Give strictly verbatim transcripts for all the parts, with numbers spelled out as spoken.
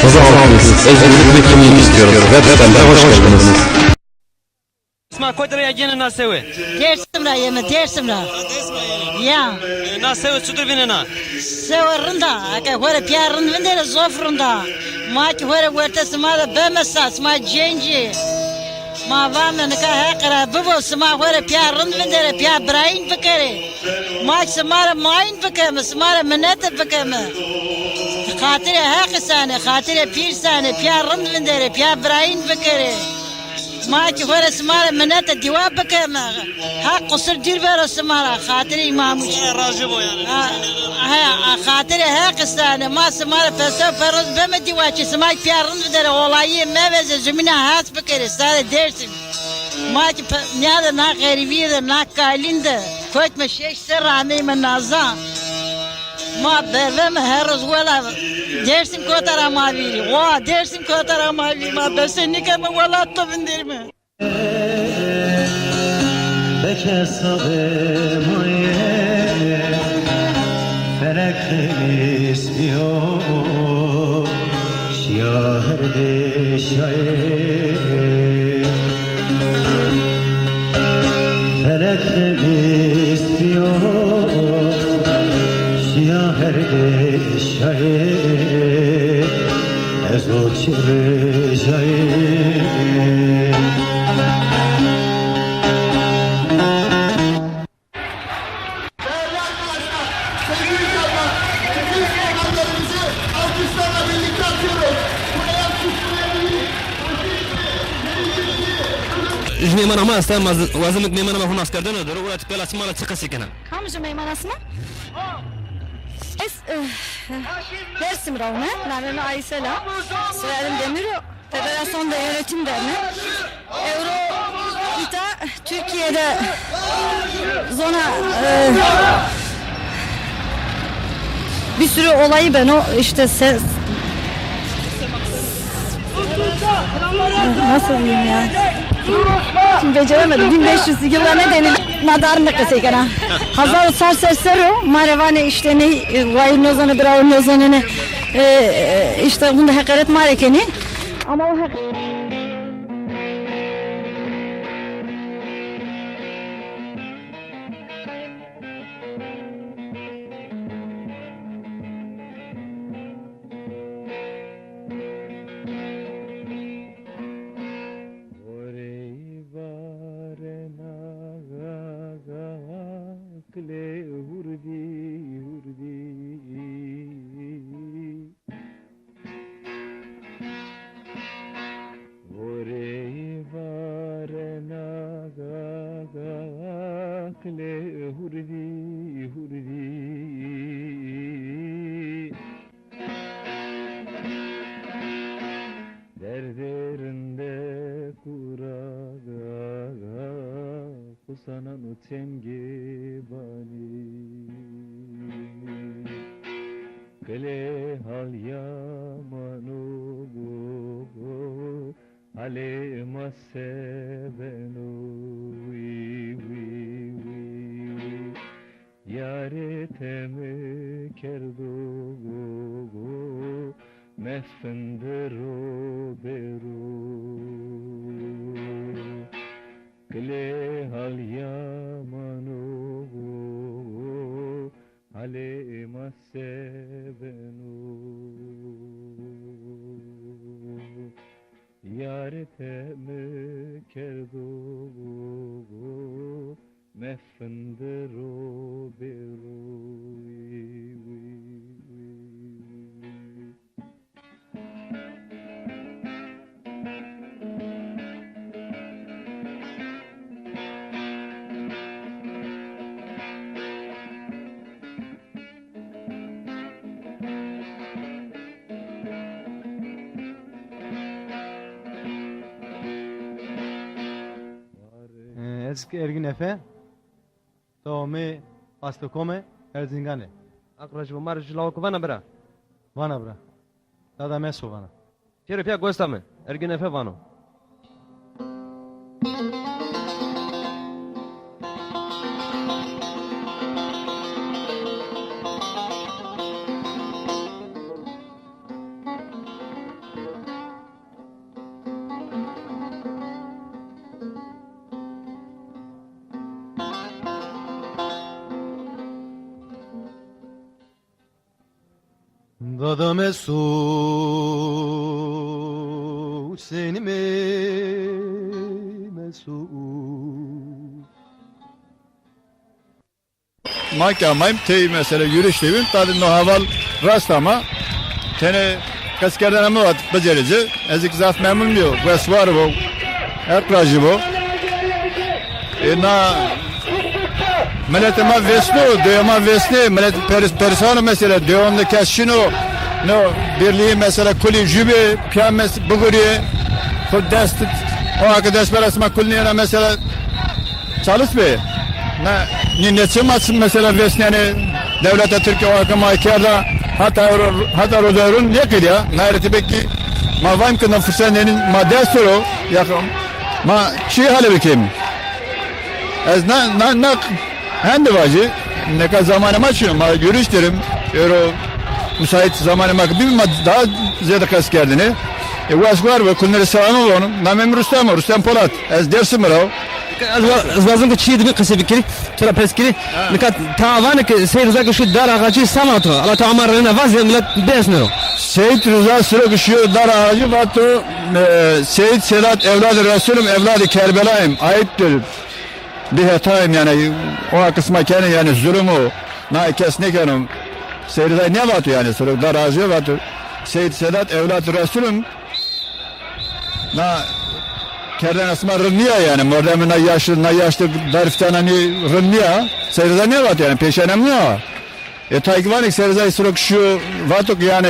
Özgürlük ve kimlik istiyoruz. Web sitemde hoş geldiniz. Sima kotî ra ya, gêne na sewe? Dêrsim ra yeme, Dêrsim ra. Ha, Dêrsim ra yeme. Ya. E, na sewe çutir vînena? Sewe rind a. Eke xo rê pîya rind vindêre, zof rind a. Ma kî xo rê werte sima de beme sa, sima cêncî. Ma vame nika Heqî ra bibo, sima xo rê pîya rind vindêre, pîya birayîn bikerê. Ma kî sima rê mayîn bikeme, sima rê minete bikeme. Xatirê Heqî sane, xatirê pîr sane, pîya rind vindêre, pîya birayîn bikerê. Ma kî xo rê sima rê minete dîwa bikeme. Heq qusir dûr bero sima ra, xatirê Îmamû. Sima rê rajî bo yanî. Ha, ha, xatirê Heqî sane, ma sima rê pesew peroz beme dîwa çi, sima kî pîya rind vindêre, olayîye meveze, zumîna has bikerê, sarê Dêrsim. Ma kî pe-, nîya de na xerîbîye de, na kalîn de, kokme şeş serr ameyme naza. Ma beveme her roz wela Dêrsim kota ra ma vîrî. Wa Dêrsim kota ra ma vîrî. Ma bese nîkeme welat to vinderîme. Peke sabê ma yê, felek temiz bîyo. Şîya herdê şayê. Felek de vîst bîyo, şîya herdê şayê, ez o çi rijayê. Değerli arkadaşlar, sevgili insanlar, bütün seyircilerimizi alkışlarla birlikte atıyoruz. Bu en kutlu. Ji mêmana ma esta, ma z-, wazim ik mêmana ma xo nas kerdene dero, ora ti pela sima ra çi qesî kena? Kam ji mêmana sima? Ez, eh, Dêrsim ra wime, namê mi Aysel a, soyadim Demir o. Federasyon de yönetim derneği. Euro îta Türkiye'de zona, e, bir sürü olayı beno, işte ses, nasıl diyeyim ya? Şimdi beceremedim. Bin beş yüz yıllar ne denir? Nadar ne qesey kena. Hazar sar ser ser o. Ma rê vanê işte ne, e, wayir nêzanê, birawir nêzanê ne. E, e, işte bunda hakaret ma rê kenê. Ama o hak- Goreyî varena ga, ga, kilê hurdî, hurdî. Goreyî varena ga, ga, kilê hurdî, hurdî. Derdê rindek û ra ga, ga, xusanan û çengê banî. Kilê hal yaman o go, go, halê ma se beno, wî, wî, wî, wî. Yarê te mi kerdo go, go, mefindiro bêro. Kilê hal yaman o go, go, halê ma se beno. Yarê te mi kerdo go, go, mefindiro bêro, wî, wî, wî, wî. Ez ki Ergin Efe, tawa mi Astekome, Erzingan e. Aqra ji bo ma re ji lawak vana bira. Vana bira. Dada Meso vana. Şerefîya gosta mi, Ergin Efe vano. Dada Mesûd, Huseyni Mesûd. Ma ke amayîm tey mesela yürüyüş de bîn, tabî no heval rast ama tenê qeskerdena mi vat bicerê ci. Ez kî zaf memnun nîyo. Wes war bo. Her rajî bo. E, na miletê ma vêsno, dewa ma vêsnê, milet pers-, perîsan o mesela, dewan de kes şino, no birlîğî mesela kulî jûbê, piya mes-, bigurîyê, xwu dest, o arkadaşlar ma kul nêna mesela, çalis bê. Na, nî neçe ma mesela vêsnenê dewleta Tirkî o arkê ma kerda, hata ro-, hata roza ron nêqedîya. Na rê tî belkî ma vayîm ke na furset nênî ma dest ro, ya ma çi hale bikêm? Ez na, na, na, hende vajî, neka zamanê ma çin o, ma yürüyüş derim. Ero müsait zamanê ma ke bîbî ma daha zêde qes kerdinê. E, wes war bo, kulnî rê selamî vono. Namê mi Rustem o, Rustem Polat. Ez Dêrsim ra wo. Ez wa-, ez wazim ke çîyê di bîn qesey bikirî, to ra pers kirî. Ha. Nika ta vanê ke Seyîd Riza ke şîyo Dar Ağacı se vato. Ala to ama reyna vazê, milet bêesneno. Seyîd Riza siro ke şîyo Dar Ağacı vato, e, Seyîd Sedat evladı Resulüm, evladı Kerbelayım. Ayıptır. Bir hatayım yani. O kısma kenê yani zulüm o. Na kes nêkeno. Seyîd Riza nêvato yani, siro Dar Ağacı vato. Seyîd Sedat evladı Resulüm. Na kerdena sima rind nîya yanî. Mordemê na yaşlı, na yaşlı darî fitena nî rind nîya. Seyîd Riza nêvato yanî, pêşenem nîya. E, tay kî vanê ke Seyîd Riza siro ke şîyo vato ke yanî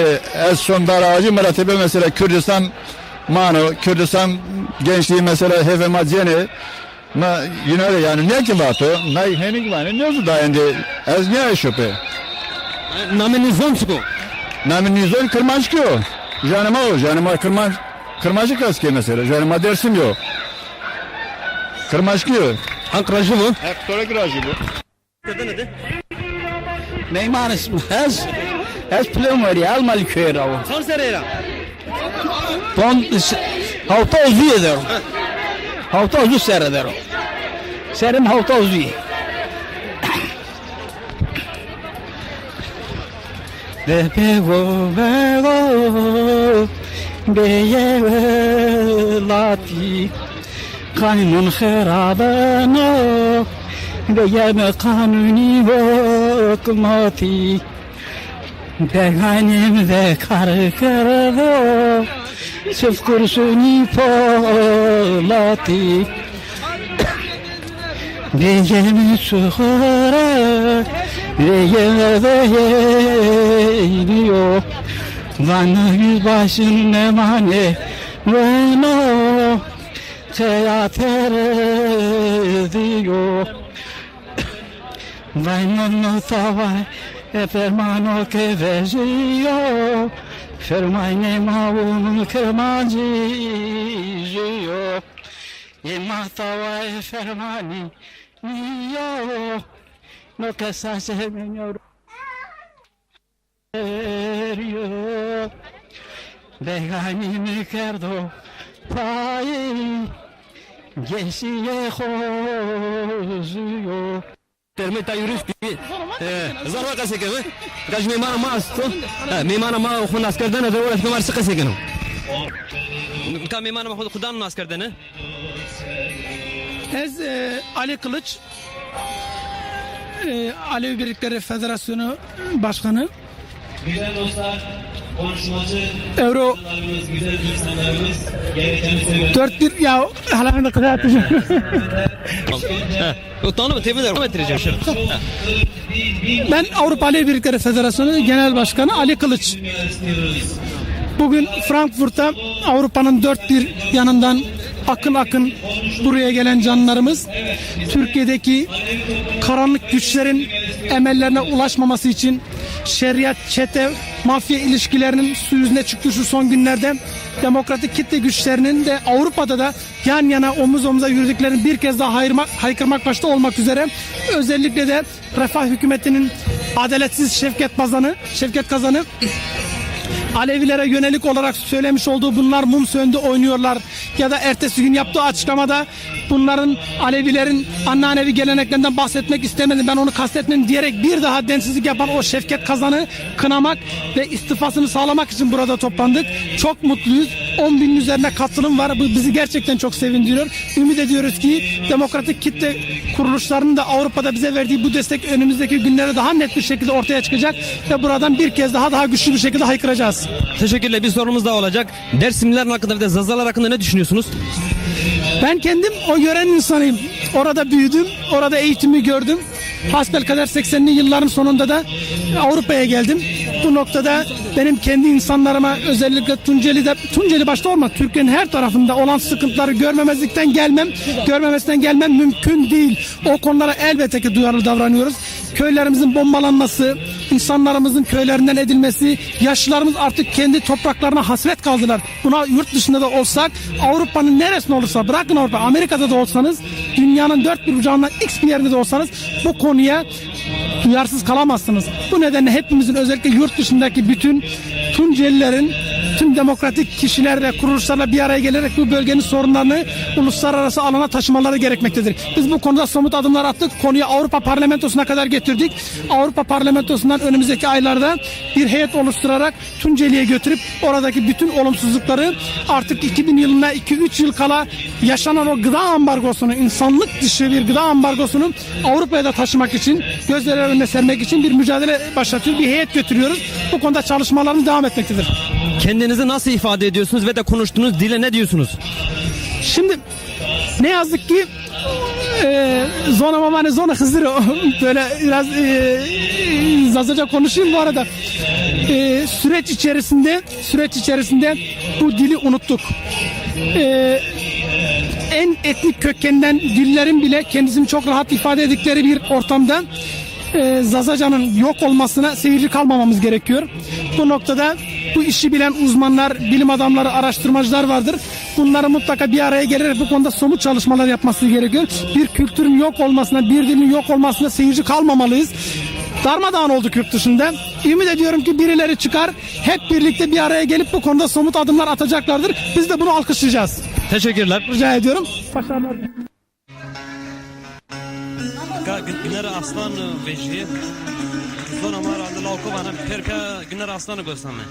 ez son Dar Ağacı, mi ra tepîya mesela Kurdistan mano, Kurdistan gençliği mesela hêfê ma cênê. Ma yine de yanî ne ki vato, nay heni ki vanê, ne zu dayende, ez ne şüphe. Namê nî zon çik o? Namê nî zon Kirmanckî yo. Janê ma o, janê ma Kirman-, Kirmanckî kes ke mesela, janê ma Dêrsimî yo. Kirmanckî yo. Heq rajî bo. Heq to rê kî rajî bo. Meyman îsm-, ez, ez Plewmerî, Elmalı köyü ra wo. Çand serrî ra? Pon-, s-, hewta u zû der o. Hewta u zû serre der o. Serrê mi hewta u zû yê. De bego bego beye welatî. Qanûn xirabeno, beyeme qanûnî hukmatî. Beganîm de kar kerdo, çift kurşunî polatî. Beyeme çuxure, beyeme beynîyo. Vano yüzbaşın emanê weno. Qeya terdîyo. Vay nonno taway, e fermano ke vejîyo, fermaynê ma wûn Kirmancî jûyo. Ê ma taway fermanî nîyo, no qesa semenyo. Yo, beganî mi kerdo payî, geçîyê xo zû yo. Termê ta yürüyüş bî. E, zor wa qesey keme. Gaj mêmana ma esto. E, mêmana ma xo nas kerdene de, wela ma rê çi qesey keno? Ka mêmana ma xo, xo dano nas kerdene. Ez, e, Ali Kılıç, e, Alevi Birlikleri Federasyonu Başkanı. Güzel dostlar, konuşmacı Euro hocalarımız, güzel insanlarımız, gereken sebebi dört bir ya, hala ben de kısa atacağım. He. Yok, tanrım, tebrik ederim. Bitireceğim şimdi. Ben Avrupa Alevi Birlikleri Federasyonu Genel Başkanı Ali Kılıç. Bugün Frankfurt'ta Avrupa'nın dört bir yanından akın akın buraya gelen canlarımız, Türkiye'deki karanlık güçlerin emellerine ulaşmaması için şeriat, çete, mafya ilişkilerinin su yüzüne çıktığı şu son günlerde demokratik kitle güçlerinin de Avrupa'da da yan yana omuz omuza yürüdüklerini bir kez daha hayırma-, haykırmak başta olmak üzere özellikle de Refah hükümetinin adaletsiz Şevket Bazan'ı, Şevket Kazan'ı Alevilere yönelik olarak söylemiş olduğu "Bunlar mum söndü oynuyorlar" ya da ertesi gün yaptığı açıklamada Bunların, Alevilerin anneannevi geleneklerinden bahsetmek istemedim. Ben onu kastetmedim diyerek bir daha densizlik yapan o Şevket Kazan'ı kınamak ve istifasını sağlamak için burada toplandık. Çok mutluyuz. On binin üzerine katılım var. Bu bizi gerçekten çok sevindiriyor. Ümit ediyoruz ki demokratik kitle kuruluşlarının da Avrupa'da bize verdiği bu destek önümüzdeki günlerde daha net bir şekilde ortaya çıkacak ve buradan bir kez daha, daha güçlü bir şekilde haykıracağız. Teşekkürler. Bir sorumuz daha olacak. Dersimliler hakkında ve de Zazalar hakkında ne düşünüyorsunuz? Ben kendim o yörenin insanıyım. Orada büyüdüm, orada eğitimi gördüm. Hasbelkader seksenli yılların sonunda da Avrupa'ya geldim. Bu noktada benim kendi insanlarıma, özellikle Tunceli'de, Tunceli başta olmak, Türkiye'nin her tarafında olan sıkıntıları görmemezlikten gelmem, görmemesinden gelmem mümkün değil. O konulara elbette ki duyarlı davranıyoruz. Köylerimizin bombalanması, insanlarımızın köylerinden edilmesi, yaşlılarımız artık kendi topraklarına hasret kaldılar. Buna yurt dışında da olsak, Avrupa'nın neresinde olursa, bırakın Avrupa, Amerika'da da olsanız, dünyanın dört bir bucağından X bir yerinde de olsanız bu konuya duyarsız kalamazsınız. Bu nedenle hepimizin, özellikle yurt dışındaki bütün Tuncelilerin, tüm demokratik kişiler ve kuruluşlarla bir araya gelerek bu bölgenin sorunlarını uluslararası alana taşımaları gerekmektedir. Biz bu konuda somut adımlar attık. Konuyu Avrupa Parlamentosu'na kadar getirdik. Avrupa Parlamentosu'ndan önümüzdeki aylarda bir heyet oluşturarak Tunceli'ye götürüp oradaki bütün olumsuzlukları, artık iki bin yılına iki üç yıl kala yaşanan o gıda ambargosunu, insanlık dışı bir gıda ambargosunu Avrupa'ya da taşımak için, gözler önüne sermek için bir mücadele başlatıyoruz. Bir heyet götürüyoruz. Bu konuda çalışmalarımız devam etmektedir. Kendinizi nasıl ifade ediyorsunuz ve de konuştuğunuz dile ne diyorsunuz? Şimdi ne yazık ki e, zona ma vanê zona Xizir o. Böyle biraz e, Zazaca konuşayım bu arada. E, süreç içerisinde, süreç içerisinde bu dili unuttuk. E, en etnik kökenden dillerin bile kendisini çok rahat ifade ettikleri bir ortamda e, Zazaca'nın yok olmasına seyirci kalmamamız gerekiyor. Bu noktada bu işi bilen uzmanlar, bilim adamları, araştırmacılar vardır. Bunların mutlaka bir araya gelerek bu konuda somut çalışmalar yapması gerekiyor. Bir kültürün yok olmasına, bir dilin yok olmasına seyirci kalmamalıyız. Darmadağın olduk yurt dışında. Ümit ediyorum ki birileri çıkar, hep birlikte bir araya gelip bu konuda somut adımlar atacaklardır. Biz de bunu alkışlayacağız. Teşekkürler. Rica ediyorum. Başarılar. Ka Güner Aslan vejî. Zona ma ra lawko vana, pêr pîya Güner Aslan gosname.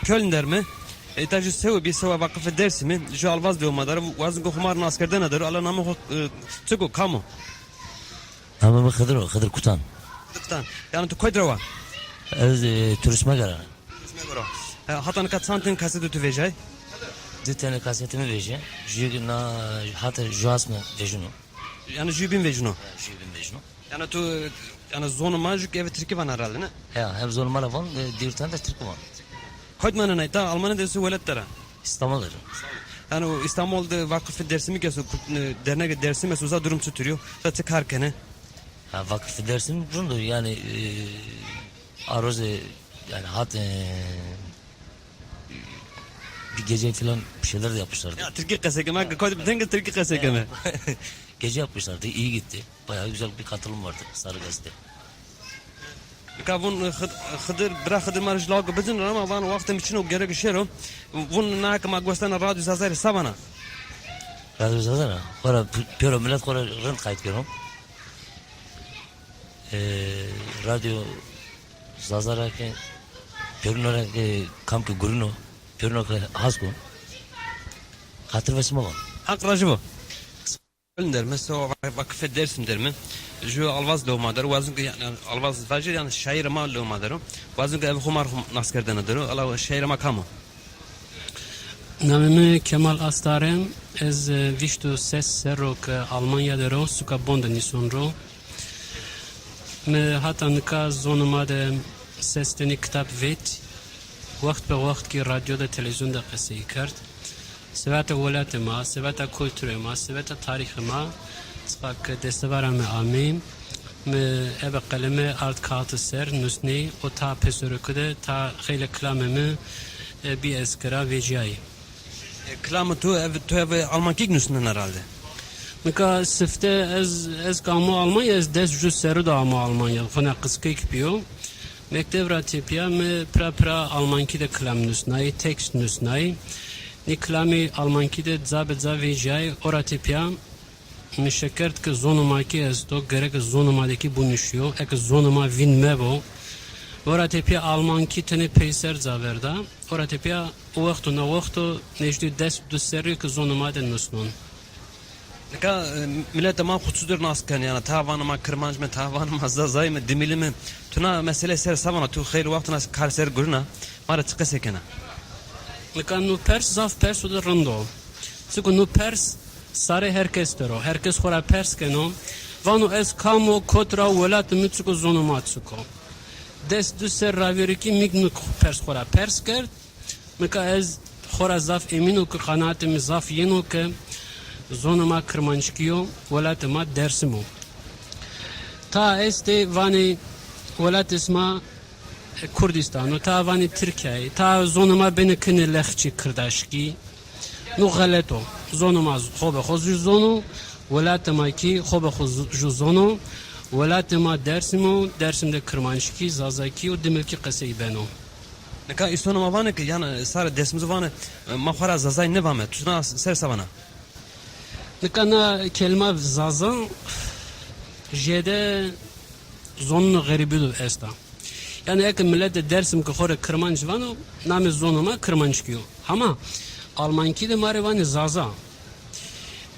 Köln der mi. Îta jû sewe bî, sewa Vakıfê Dersimî. Jû alvaz dewa ma der o. Wazin ke xo ma rê naskerdene der o. Ala namê xo, e, çik o, kam o? Namê mi Xidir o, Xidir Kutan. Xidir Kutan. Yanî tu koy der wa? Ez, e, Turistmegera. Turistmegera. E, hata nika çand tenî kasetê tu vejîyay? Di tenî kasetê mi vejîyay. Jû na hata jû asme vejîno. Yanî jû bîn vejîno? Ha, jû bîn vejîno. Yanî tu, yanî zonê ma jû ke eve tirkî vana herhalde, ne? Ha, hem zonê ma ra van, e, dîrtan de tirkî van. Koy der manena, îta Almanya der o, welat der a? Îstanbul der o. Yanî o Îstanbul de Vakıfê Dersimî ke esto, kul-, e, dernegê Dersimî esto, uza durum çitur o? Uza çi kar kenê? Ha, Vakıfê Dersimî rind o, yanî, e, a roze, yanî hat, e, bir gece falan bir şeyler de yapmışlardı. Ya, tirkî qesey ke, ma ke koy der bi tenî tirkî qesey keme. Gece yapmışlardı, iyi gitti. Bayağı güzel bir katılım vardı Sarı Gazete. Nika vun, e, Xid-, Xidir, bira Xidir ma rê jû lawike bicin ra, ama van wextê mi çin o, gerek şêro. Vun na ke ma guestena Radyo Zaza rê se vana? Radyo Zaza ra? Xora p-, pêro milet xora rind qayt keno. E, Radyo Zaza ra ke pêrune ra ke kam ke gurîno, pêrune ke has kon. Xatir ve sima van. Haq rajî bo. Köln der mi, sewa Va-, Vakıfê Dersim der mi. Jû alvaz lew ma der o, wazin ke, yanî, alvaz vajî, yanî şaîrê ma lew ma der o. Wazin ke eve xo ma rê xo naskerdene der o. Ala şaîrê ma kam o? Namê mi Kemal Astar e. Ez, e, vîşt û ses serr o ke Almanya der o, suka Bonn de nîson ro. Mi hata nika zonê ma de ses tenî kitab vet. Wext be wext kî radyo de, televîzyon de qesey kerd. Seveta welatê ma, seveta kulturê ma, seveta tarîxê ma, çiqa ke destevara mi amê, mi ebe qeleme ard kaxitê ser nusnê û ta pêserokî de ta xeylê kilamê mi, e, bî eskera vecîyayî. E, kilamê tu ev, tu eve almankî kî nusnena herhalde? Nika sifte ez, ez ke amo Almanya, ez des jû serrî de amo Almanya. Xo na qizkek bîyo. Mekteb ra tepîya mi pira pira almankî de kilam nusnayî, tekst nusnayî. Nî kilamî almankî de ca bi ca vecîyayî, o ra tepîya mi şikerd ke zonê ma kî esto, gereke zonê ma de kî binuşîyo, eke zonê ma vîn mebo. O ra tepîya almankî tenê peyser ca verda. O ra tepîya o wexto na wexto nêjdî des du serrî ke zonê ma de nusnon. Nika, e, miletê ma xo çitur nas kenê, yanî ta vanê ma kirmanc me, ta vanê ma zazayî me, dimilî me. Tu na meseleyê ser se vana, tu xeylê wext na kar ser gurîna, ma rê çi qesey kena? Nika no pers zaf perso de rind o. Çike no pers sarê her kes der o. Her kes xo ra pers keno. Vano ez kam o, kot ra, welatê mi çik o, zonê ma çik o. Des du serr ravêrî kî mi kî no pers xo ra pers kerd. Nika ez xo ra zaf emîn o ke, qenaatê mi zaf yeno ke zonê ma kirmanckî yo, welatê ma Dersim o. Ta estê vanê welatê sima Kurdîstan o, ta vanê Tirkîya yê, ta zonê ma benê kenê lehçî kirdaşkî. No xelet o. Zonê ma xo be xo jû zon o, welatê ma kî xo be xo zu-, jû zon o. Welatê ma Dersim o, Dersim de kirmanckî, zazakî û dimilkî qesey beno. Nika îsonê ma vanê ke, yanî sarê Dersimizû vanê, ma xo ra zazayî nêvame, tu na ser se vana? Nika na kelîma zaza jêde zonunê xerîbî de esta. Yanî eke miletê Dersim ke xo rê kirmanc vano, namê zonê ma kirmanckî yo. Hama almankî de ma rê vanê zaza.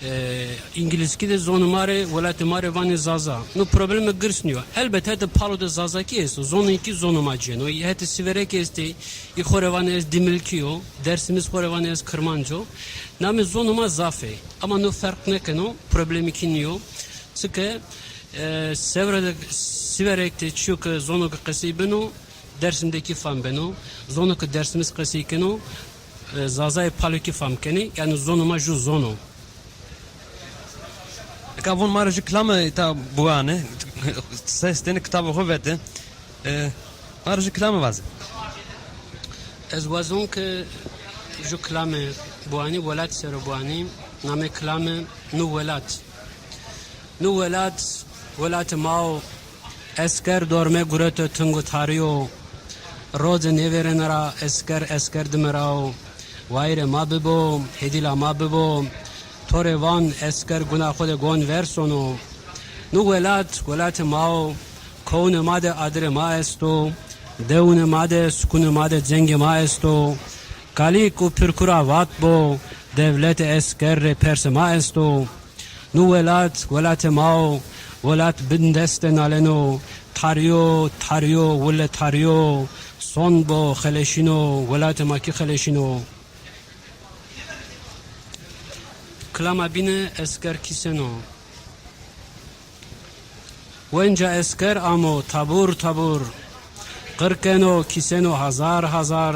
E, îngilizkî de zonê ma rê, welatê ma rê vanê zaza. No probleme girs nîyo. Helbet hetê palo de zazakî esto. Zonê kî zonê ma cêno. Hetê sîverekî estê, î xo rê vanê ez dimilkî yo. Dersimiz xo rê vanê ez kirmanc o. Namê zonê ma zaf ê. Ama no ferq nêkeno, problemî kî nîyo. Çike, e, sewre de, sîverek de çîyo ke zono ke qesey beno, Dersim de kî fam beno. Zono ke Dersimîz qesey keno, e, zazayê palo kî fam kenê. Yanî zonê ma jû zon o. Nika vûn ma rê jû kilame îta biwanê. Ses tenî kitabê xo vete. E, ma rê jû kilame vaze. Ez wazon ke jû kilame biwanî, welat ser o biwanî. Namê kilame No Welat. No welat, welatê ma o, esker dorme gureto ting û tarî yo. Roce nêvêrene ra esker, esker dime ra o. Wayîrê ma bibo, hêdîla ma bibo. To rê van esker guna xo de gon ver sono. No welat, welatê ma o, kownê ma de adirê ma esto. Dewunê ma de, sukunê ma de cengê ma esto. Kalîk û pirkura vat bo, dewlete esker rê persê ma esto. Nu welat, welatê ma o, welat bin dest de naleno. Tarîyo, tarîyo, wille tarîyo, son bo, xeleşîno, welatê ma kî xeleşîno. Kilama bîne esker kîseno. Wenca esker amo tabur tabur. Qir keno, kîseno hazar hazar.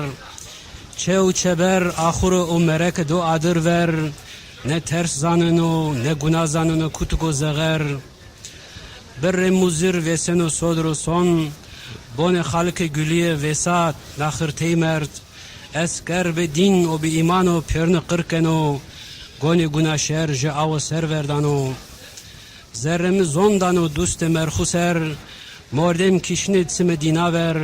Çe û çeber, axure û mereke do adir ver. Ne ters zaneno, ne guna zaneno, kutik o zexer. Birrê muzir vêseno sodir û son. Bonê xalike gulîye vêsat, naxir tey merd. Esker bi dîn û bi îman o pêrine qir keno, gonê guna şer ji awe ser verdano. Zerrê mi zon dano dustê merxu ser, mordem kişnê çimê dîna ver.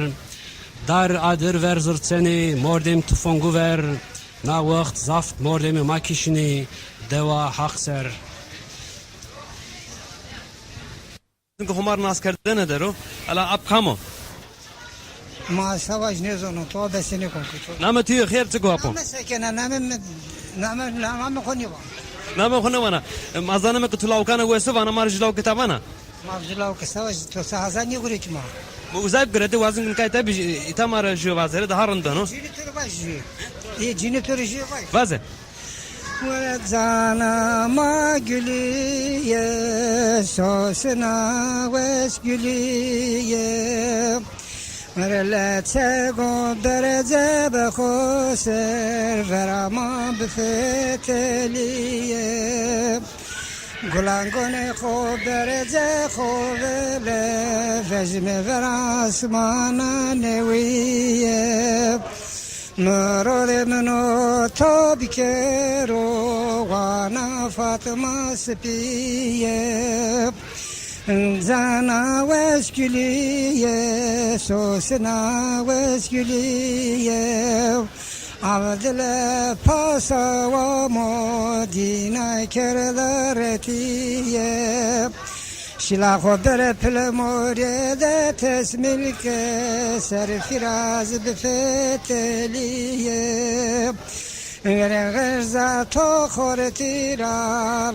Dar adir ver zirçenê, mordem tufongu ver. Na wext zaft mordemê ma kişnê dewa Haq ser. Çünkü Homar nas kerdene dero. Ala ap kamo. Ma savaş nêzono, to besenê kon kuço. Name tu yo, xêr çik o apo? Name sekene, name mi, name, name mi xo nêva. Name xo nêvana. E, ma zaneme ki tu lawkana wesi vana, ma rê jû lawkê ta vana. Ma jû lawkê savaş, to se haza nêgurê ki ma. Bu uzay gurete wazin ki kay tabi, e, îta ma rê jû vazere daha rind beno. Cînî to rê vaj jû. E, cînî to rê jû vaj. Vaze. We cana ma gulîye, sosina wes gulîye. Mere leçego berece be xo ser, vera ma bifetelîye. Gulangonê xo berece xo vele, vejime ver asmana newîye. Mirodê min o to bikero, wana Fatima Sipîye. Cana wes gulîye, sosina wes gulîye. Avdile pasa wa mo dîna kerda retîye. Şila xo bere pile morê de tesmîl ke, ser fîraz bifetelîye. Gere gerza to xortî ra,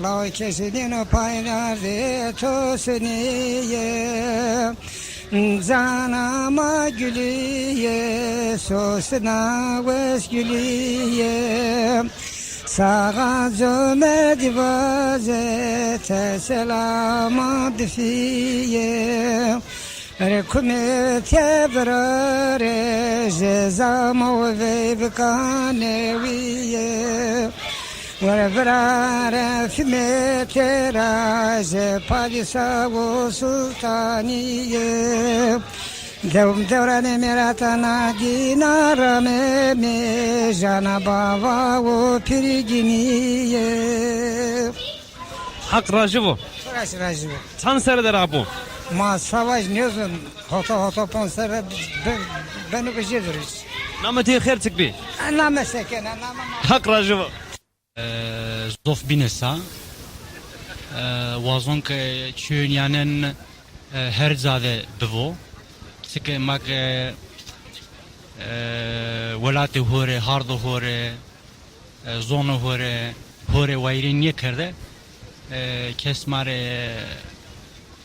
law keşî nîno payna rê to sinîye. Cana ma gulîye, sosina wes gulîye. Saxa comerdî vaze, te selama bifîye. Ere kumê te virare, je zama û veyvika newîye. Were virare fîmê te ra, je padîsa û sultanîye. Dew-, dewranê mêrata na dîna ramê, mêjana bava û pîrgînîye. Haq rajî vo. Rajî, rajî vo. Çand serre der apo? Ma savaş nêzon, hota hota ponc serre be-, beno ke jê der îş. Name tu xêr çik bî? E, name sekene, name ma. Haq rajî vo. E, zof bîne sa. E, wazon ke çîyo nîyanen, e, her ca de bivo. Çike ma ke, e, welatê ho rê, hardo ho rê, e, zonê ho rê, ho rê wayîrê nêkerde, e, kes ma rê,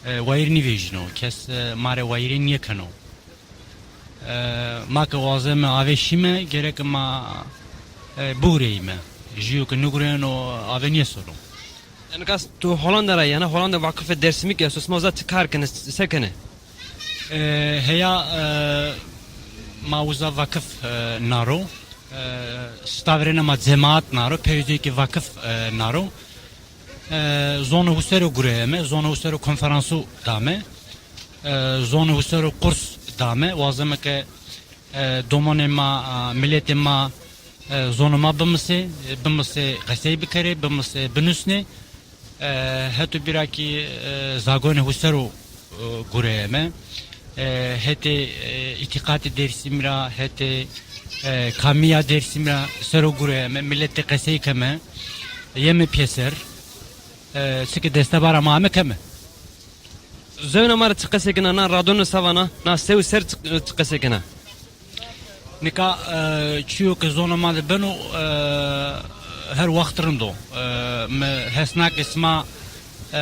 e, wayîr nêvejîno, kes, e, ma rê wayîrê nêkeno. E, ma ke wazeme avê şîme, gereke ma, e, bigureyîme. Jûyo ke nêgureyeno avê nêsono. Nika tu Holanda ra yena, Holanda Vakifê Dêrsimî ke esto, sima uza çi kar kenê, se kenê? E, heya, e, ma uza vakif, e, naro. E, şita verêne ma cemaat naro, peyzê ki vakif, e, naro. E, zonê husero gureyeme, zonê husero konferansu dame. E, zonê husero kurs dame. Wazeme ke, e, domonê ma, a, miletê ma, e, zonê ma bimisê, e, bimisê qesey bikerê, bimisê binusnê. E, heto bîra kî, e, zagonê hu ser o, e, gureyeme. E, hetê, e, îtîqatê Dêrsimî ra, hetê, e, kamîya Dêrsimî ra ser o gureyeme. Miletê qesey keme, yeme pêser. E, çike destebara ma ame keme. Zewna ma rê çi qesey kena, na radon sa vana, na sewi ser çi, çi qesey kena? Nika, e, çiyo ke zona ma de beno, e, her waxt rind o. E, mi hesna ke sima, e,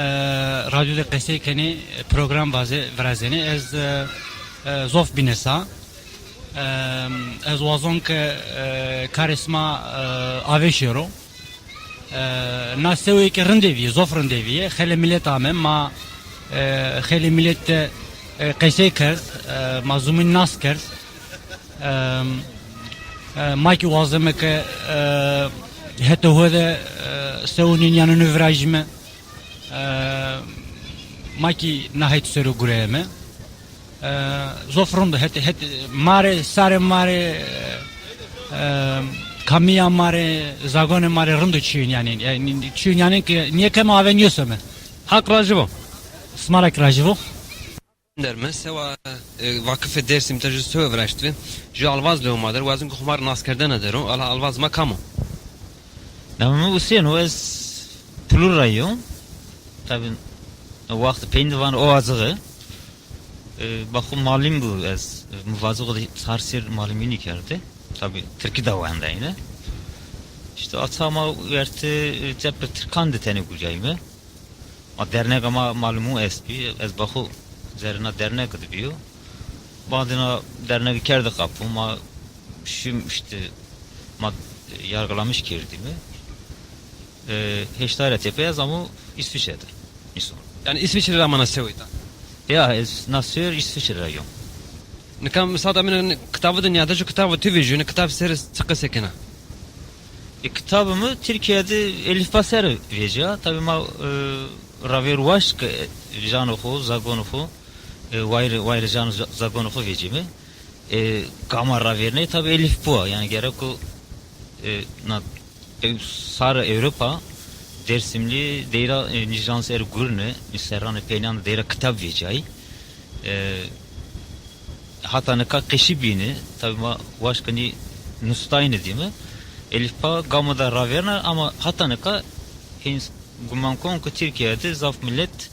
radyo de qesey kenê, program vazê, virazenê. Ez, e, e, zof bîne sa. E, ez wazon ke, e, karê sima, e, avê şêro. E, na sewê ke rindê vîye, zof rindê vîye. Xelê milet ame, ma, e, xelê milet de, e, qesey kerd, e, ma zumîn nas kerd. E, e, ma kî wazeme ke, e, hetê ho de, e, sewunên yanî nû virajîme. E, ma kî na het ser o gureyeme. E, zof rind o, het, het, ma rê, sarê ma rê, e, kamîya ma rê, zagonê ma rê rind o çîyên yanî. Yanî çîyên yanî ke nîye ke ma avê nîyoseme. Haq rajî bo. Sima ra kî rajî bo. Der mi, sewa, e, Vakifê Dêrsim de ju sewe viraştbi. Ju alvaz lewo ma der, wazim ke xo ma rê naskerdene der o. Ala alvaz ma kam o? Namê mi Usên o, ez Pulur ra yo. Tabî, o waxt peyndî van o azixi. E, ba xo malim bu ez, e, mi vazixo de çar sêr malimînî kerde. Tabî, tirkî de wendayne. Îşte, aça ma wertê, e, cepê tirkan de tenê gurîyayme. Ma dernega ma malumu estbî, ez baxo zerrîna dernegi de bîyo. Badina dernegi kerde qapû, ma şim îşte ma yargılamış kerdîme. E, heştay ra tepey ez amo Îsviçre de. Nîson. Yanî Îsviçre ra ma na sewê ta? Ya, ez na sewê Îsviçre ra yo. Nika misal da min kitabu de nîyade, ju kitabu tu vejîyo, kitab ser çi qesey kena? E, kitabê mi Tirkîya de elîfba ser vecîya. Tabî ma, e, ravêr waşt ke, e, janê xo, zagonê xo, e, wayîrê, wayîrê janê za-, zagonê xo vecîme. E, gama ravêrnayî tabî elîfbo a. Yanî gereko, e, na, e, sare Ewropa, Dêrsimlî deyra, e, nî jan ser gurine, nî serranê peynan de deyra kitab vecîyayî. E, hata nika qeşî bîne, tabî ma waşt ke nî nustayne dîme. Elîfba gama de ravêrna ama hata nika hên guman kon ke Tirkîya de zaf milet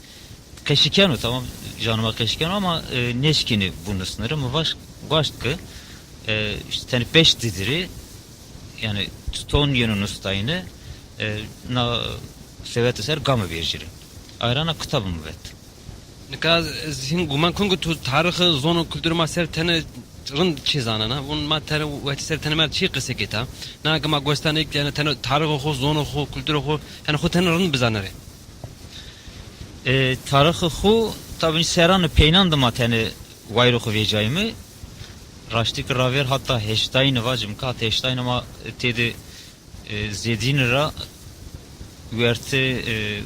qeşî keno, tamam, janê ma qeşî keno ama, e, nêşkîne binusnire. Mi vaş-, waşt ke, e, îşte tenê beş dizirî, yanî çiton yeno nustayne, e, na sewete ser game vejîre. Ayra na kitabê mi vet. Nika ez hîn guman kon ke tu tarîxê, zon û kulturê ma ser tenê rind çî zanena. Vûn ma tenê wetî ser tenê ma çî qesey keta. Na ke ma gos danê ke yanî tenê tarîxê xo, zonê xo, kulturê xo, yanî xo tenê rind bizanirê. E, tarîxê xo, tabî serranê peynan de ma tenê wayîrê xo vecîyayme. Raştî ke ravêr hata heştayîne vacîme ke hata heştayîne ma têde e, zêdîne ra wertê, e,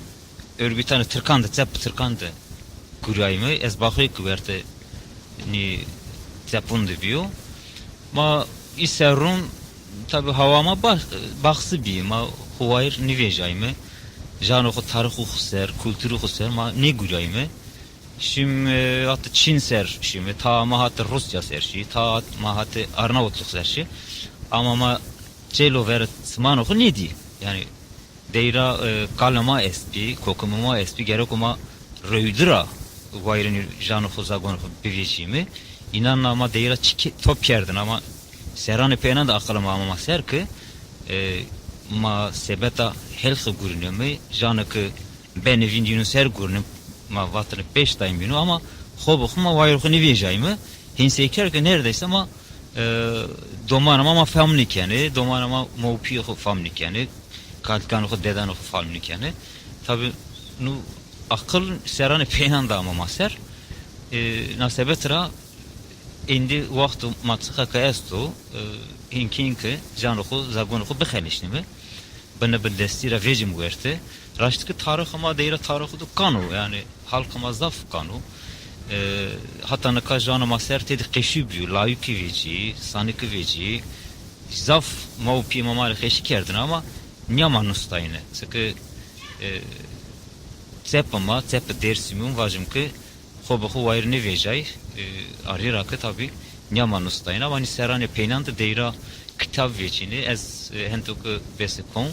örgütanê tirkan de, cepê tirkan de gurîyayme. Ez baxoyê ke wertê nî cepûn de bîyo. Ma î serrûn tabî hawa ma ba-, baxsî bî. Ma xo wayîr nêvejîyayme. Janê xo, tarîxê xo ser, kulturê xo ser ma nêgurîyayme. Şîm, e, hata Çîn ser şîme, ta ma hata Rusya ser şî, ta hat-, ma hata Arnavutluk ser şî. Ama ma çelo verê çimanê xo nêdî. Yanî deyra, e, qalê ma estbî, kokimê ma estbî, gereko ma rewdî ra wayîrê janê xo, zagonê xo bivecîme. Înan na ma deyra çi ke-, top kerdin ama serranê peynan de aqilê ma amo ma ser ke, e, ma sebeta helxî gurîneme, janê ke benê vîndî yeno ser gurîne, ma vatêne beş dayîm yeno ama xo bi xo ma wayîrê xo nêvejîyayme. Hên sey kerd ke neredeyse ma, e, domanê ma, ma fam nêkenê, domanê ma mewpîyê xo fam nêkenê, kalikanê xo, dedanê xo fam nêkenê. Tabî nû aqil serranê peynan de amo ma ser. E, na sebet ra êndî wexto ma çiqa ke esto, e, hînkî hînke janê xo, zagonê xo bixelîşnîme. Binê bindestî ra vecîme werte. Raştî ke tarîxê ma deyra tarîxo de kan o, yanî halkê ma zaf kan o. E, hata nika janê ma ser têde qeşî bîyo, layikî vecî, sanikî vecî. Zaf ma û pîyê ma ma rê qeşî kerdêne ama nîya ma nustayne. Çike, e, cepê ma, cepê Dêrsimî, vajim ke xo bi xo wayîr nêvejîyay, e, arî ra ke tabî nîya ma nustayne. Ama nî serranê peynan de deyra kitab vecîne. Ez, e, hento ke bese kon,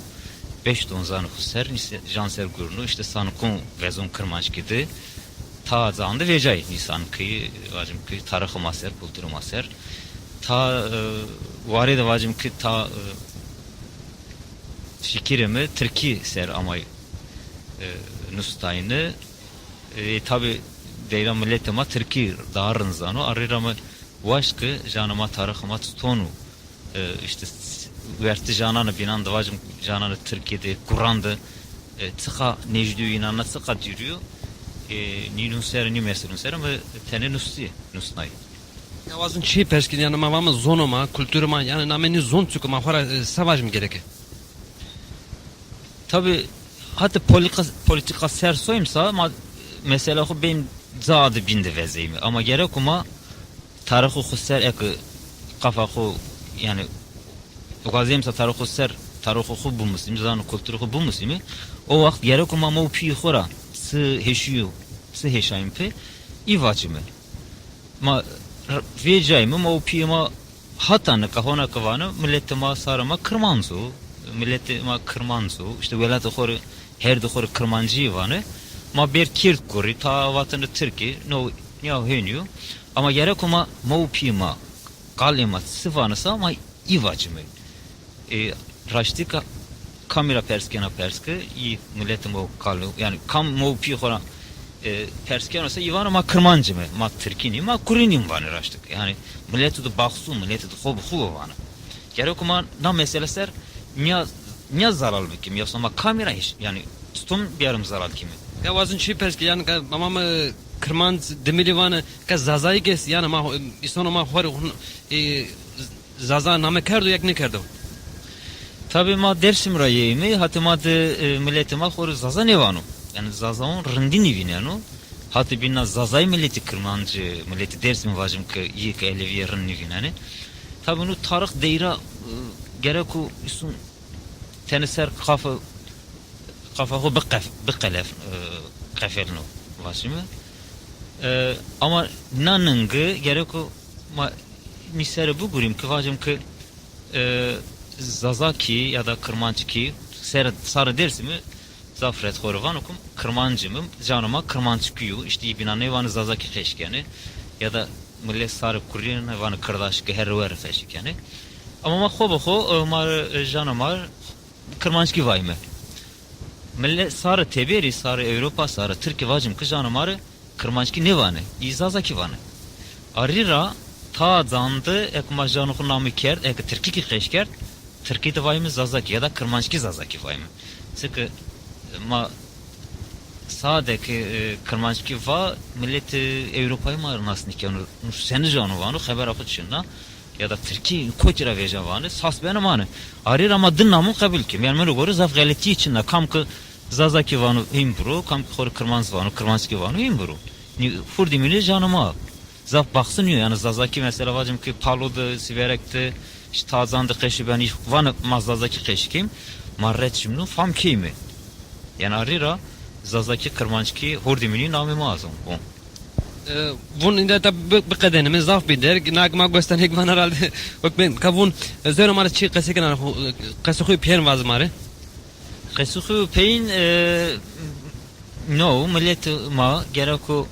beş ton zanê xo ser, nî se-, jan ser gurno, îşte sanikon vezon Kirmanckî de. Ta zande vecay nîsan ki, vacim ki tarixê ma ser, kulturê ma ser. Ta, e, warê de vacim ki ta, e, fikirê mi tirkî ser amay, e, nustayne. E, tabi deyra miletê ma tirkî daha rind zano. Arê ra mi waşt ki jana ma tarixê ma çiton o. E, işte s-, wertê jananê bînan de vacim, jananê tirkî de, kuran de, e, çiqa nêjdî yo, înan ra çiqa dûrî yo. E, nî nusere, nî meselun sere mi tenê nustî, nusnay. Ya wazin çî pers kî, yanî ma vame zonê ma, kulturê ma, yanî namê nî zon çik o, ma xo ra, e, se vajim gereke? Tabi, hata polîka-, polîtîka ser soyim sa, ma mesela xo bên ca de bîn de vezeyme. Ama gereko ma tarixê xo ser eke qafa xo, yanî, wazeyim sa tarixê xo ser, tarixê xo bimusîme, zano kulturê xo bimusîme, o waxt gereko ma ma û pîyê xo ra çi heşîyo, çi heşayme pê, î vacime. Ma r-, vêcayme, ma û pîyê ma hata nika hona ke vane, miletê ma, sarê ma kirmanc o, miletê ma kirmanc o, işte welatê xo rê, herdê xo rê kirmancî vane. Ma bêr kerd kurî, ta vatene tirkî, no, nîya hênî yo. Ama gereko ma, ma û pîyê ma, qalê ma çi vane sa, ma î vacime. E, raştî ka-, kamî ra pers kena pers ke, î miletê ma o kal o, yanî kam ma û pîyê xo ra, e, pers keno se, î vano ma kirmanc îme, ma tirkî nîme, ma kurî nîme vanê raştî ke. Yanî miletê de baxsû, miletê de xo bi xo vano. Gereko ma na mesele ser nîya, nîya zelal bikîme, yoxsa ma kamî ra hîç, yanî çiton bîyarim zelal kîme? Ya wazin çî pers kî, yanî ke ma vame kirmanc, dimilî vane, ke zazayî ke est, yanî ma, îsonê ma xo rê, e, Zaza name kerdo ya ki nêkerdo? Tabi ma Dêrsim ra yeyme, hata ma de, e, miletê ma xo rê Zaza nêvano. Yanî Zazaon rindî nîvîneno. Hata bîna Zazayî miletê Kirmancî, miletê Dêrsimî vacim ke yê ke elewîye rind nîvînenê. Tabi nu tarix deyra, e, gereko îson tenê ser qafa, qafa xo biqef-, biqelef-, e, qefelno vacime. E, ama na ninge gereko ma nî sere bigurîm ki vacim ki, e, Zazakî ya da Kirmanckî ser, sarê Dêrsimî zaf ret xo rê vano ki kirmanc îme, canê ma kirmanckî yo, îşte î bîna nêvanê Zazakî qeş kenê ya da milet sarê kurîne vanê kirdaşkî, herre werre qeşî kenê. Ama ma xo bi xo, e, ma rê, e, jana ma rê kirmanckî vayme. Milet sarê teberî, sarê Ewropa, sarê Tirkî vacim ki jana ma rê kirmanckî nêvanê, î zazakî vanê. Arî ra ta zande eke ma janê xo namî kerd, eke tirkî kî qeş kerd, tirkî de vayme zazakî ya da kirmanckî zazakî vayme. Çike ma sade ke, e, kirmanckî va, miletê Ewropayî ma nas nîkeno, nu senî jano vano, xebera xo çin a. Ya da tirkî kotî ra vêca vanê, sas benê manê. Arî ra ma di namon qebul kîme. Yanî mi rê gore zaf xeletîye çin a. Kam ke zazakî vano hîn biro, kam ke xo rê kirmanc vano, kirmanckî vano hîn biro. Nî hurdî mînî canê ma. Zaf baxsî nîyo. Yanî zazakî mesela vacim ki Palo de, Sîverek de, îşte ta zande qeşî benê, vanê ma zazakî qeşî keyme. Ma ret şimno fam keyme. Yanî arî ra zazakî, kirmanckî hurdî mînî namê ma zon. E, vun îndî ta bi-, biqedenîme, zaf bî derg. Na ki ma gostanêk van herhalde. Wek ben, ka vun, e, zewrê ma rê çî qesê kena, e, qesê xo pîyerin vaze ma rê. Qesê xo peyîn, e, no, miletê ma gereko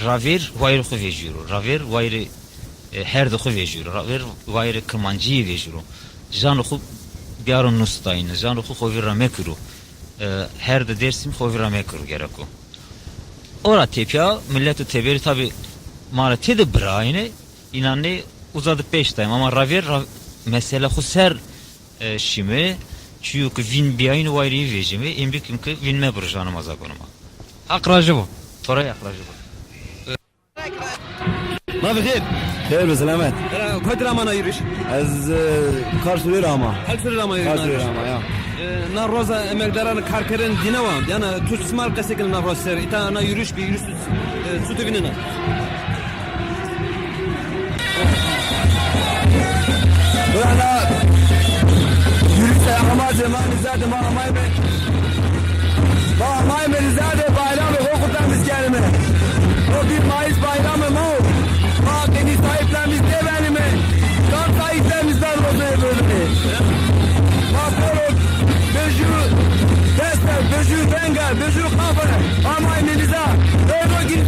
ravêr wayîrê xo vejîro. Ravêr wayîrê, e, herdê xo vejîro. Ravêr wayîrê kirmancîye vejîro. Janê xo bîyaro nustayne. Janê xo xo vîr ra mekiro. E, herdê Dêrsimî xo vîr ra mekiro gereko. Ora tepya mileto teberî tabi ma ra têde birayne, înanê uza de peştayme. Ama ravêr ra-, mesela xo ser, e, şîme, çîyo ke vîn bîyayne wayîrê yî vejîme, ên bikîme ke vîn mebiro janê ma zagonê ma. Haq rajî bo. To ra Haq rajî bo. Ma bi xêr. Xêr bi selamet. Era, kotî ra ama na yürüyüş? Ez, e, Karsurê ra ama. Karsurê ra ama yürüyüş. Karsurê ra ama, ya. E, na roza emekdaran karkeren dîne wa. Yanî tu sima rê qesê kena na roz ser. Îta na yürüyüş bî, yürüyüş, e, çuti vînena? Burada yürüyüşe amacê ma nîzade ma amayme. Ma amayme nîzade bayramê xo kutlamis kenime. O bir Mayıs bayramê ma o. Ma qenî sahiplenmiş nêbenime. Kam sahiplenmiş ben rozê bölüme. Ma poro bejû deste, bejû venge, bejû qafe amayme nîza. Êno gîn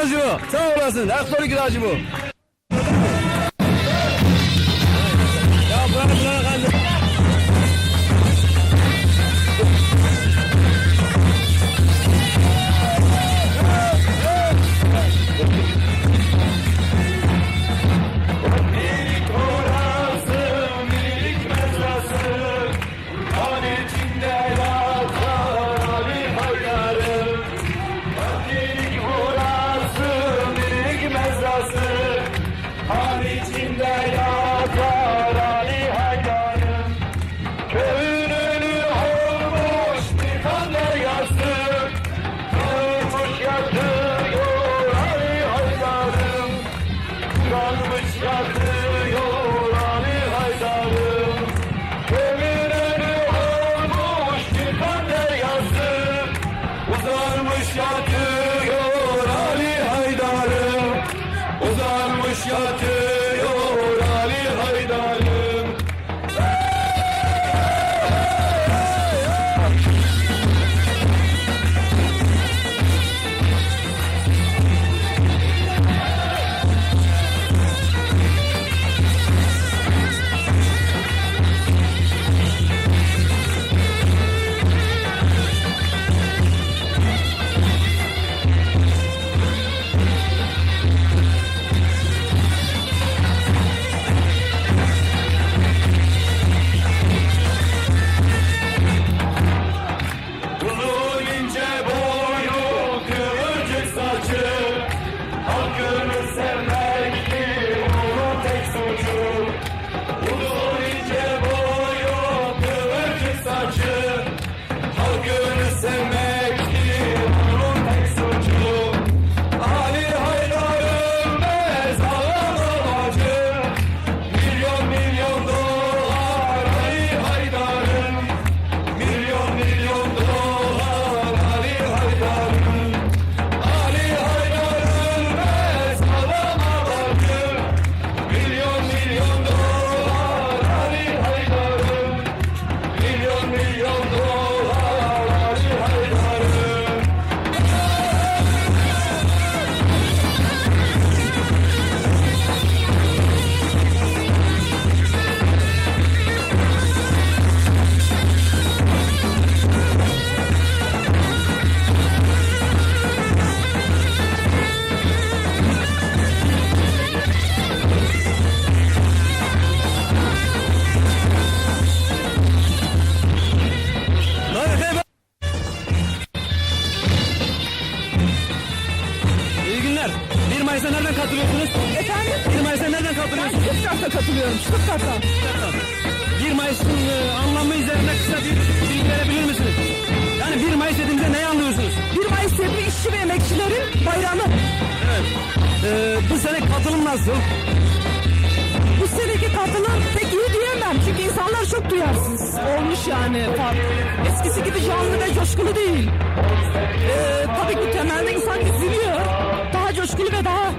Sağ olasın. Hak sonu kiracı bu. Han içinde yatar Ali Haydar'ım. Fakirlik burası, minik mezrası. Han içinde yatar Ali Haydar'ım. Köyün önü olmuş bir kan deryası. Kalmış yatıyor Ali Haydar'ım. Uzanmış yatıyor Ali Haydar'ım. Köyün önü olmuş bir kan deryası. Uzanmış yatıyor Ali Haydar'ım. Uzanmış yatıyor Ali Haydar'ım. Uzun ince boyu, kıvırcık saçı, halkını sevmekti onun tek suçu. Uzun ince boyu, kıvırcık saçı, halkını sevmekti onun tek suçu. Ali Haydar'ın be sağlam amacı, milyon milyon dolar Ali Haydar'ın. Milyon milyon dolar Ali Haydar'ın. Ali Haydar'ın be sağlam amacı. Milyon milyon dolar Ali Haydar'ın. Milyon milyon dolar Ali Haydar'ın. İyi günler. Bir Mayıs'a nereden katılıyorsunuz? Efendim? Bir Mayıs'a nereden katılıyorsunuz? Ben Stuttgart'ta katılıyorum. Stuttgart'ta. Bir Mayıs'ın, e, anlamı üzerine kısa bir bilgi verebilir misiniz? Yani bir Mayıs dediğimizde neyi anlıyorsunuz? Bir Mayıs sebebi işçi ve emekçilerin bayramı. Evet. Ee, bu sene katılım nasıl? Bu seneki katılım pek iyi diyemem. Çünkü insanlar çok duyarsız olmuş yani. Fark. Eskisi gibi canlı ve coşkulu değil. Ee, tabii ki temelde insan üzülüyor. Daha coşkulu ve daha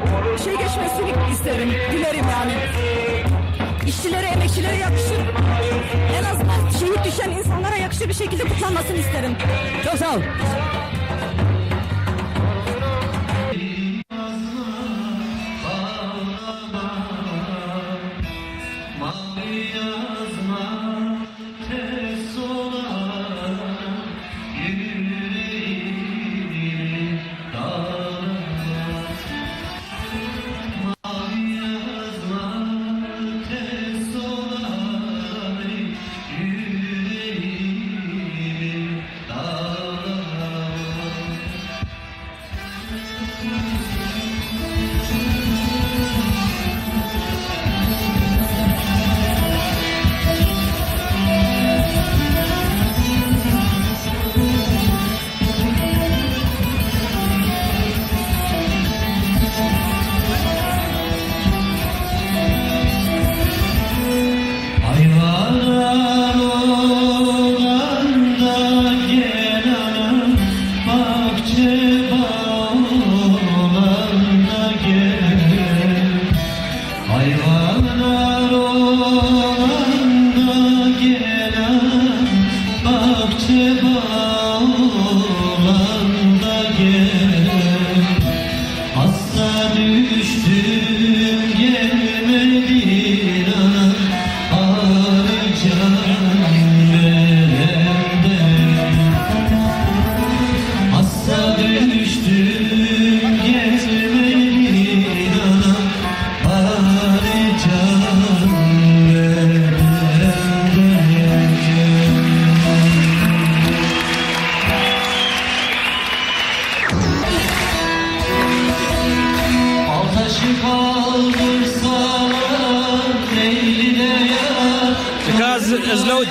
şey geçmesini isterim, dilerim yani. İşçilere, emekçilere yakışır. En azından şehit düşen insanlara yakışır bir şekilde kutlanmasını isterim. Çok sağ ol.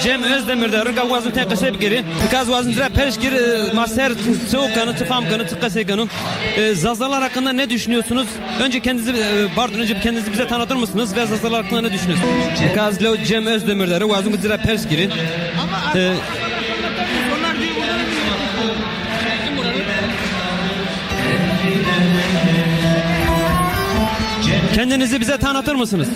Cem Özdemir de, nika wazim te qesey bikeri. Nika ez wazim ci ra pers kir, e, ma ser çi okenu, çi fam kenu, çi qesey kenu. E, Zazalar hakkında ne düşünüyorsunuz? Önce kendinizi, e, pardon, önce kendinizi bize tanıtır mısınız ve Zazalar hakkında ne düşünüyorsunuz? Nika ez lew Cem Özdemir de, wazim ci ra pers keri. E, Kendinizi bize tanıtır mısınız?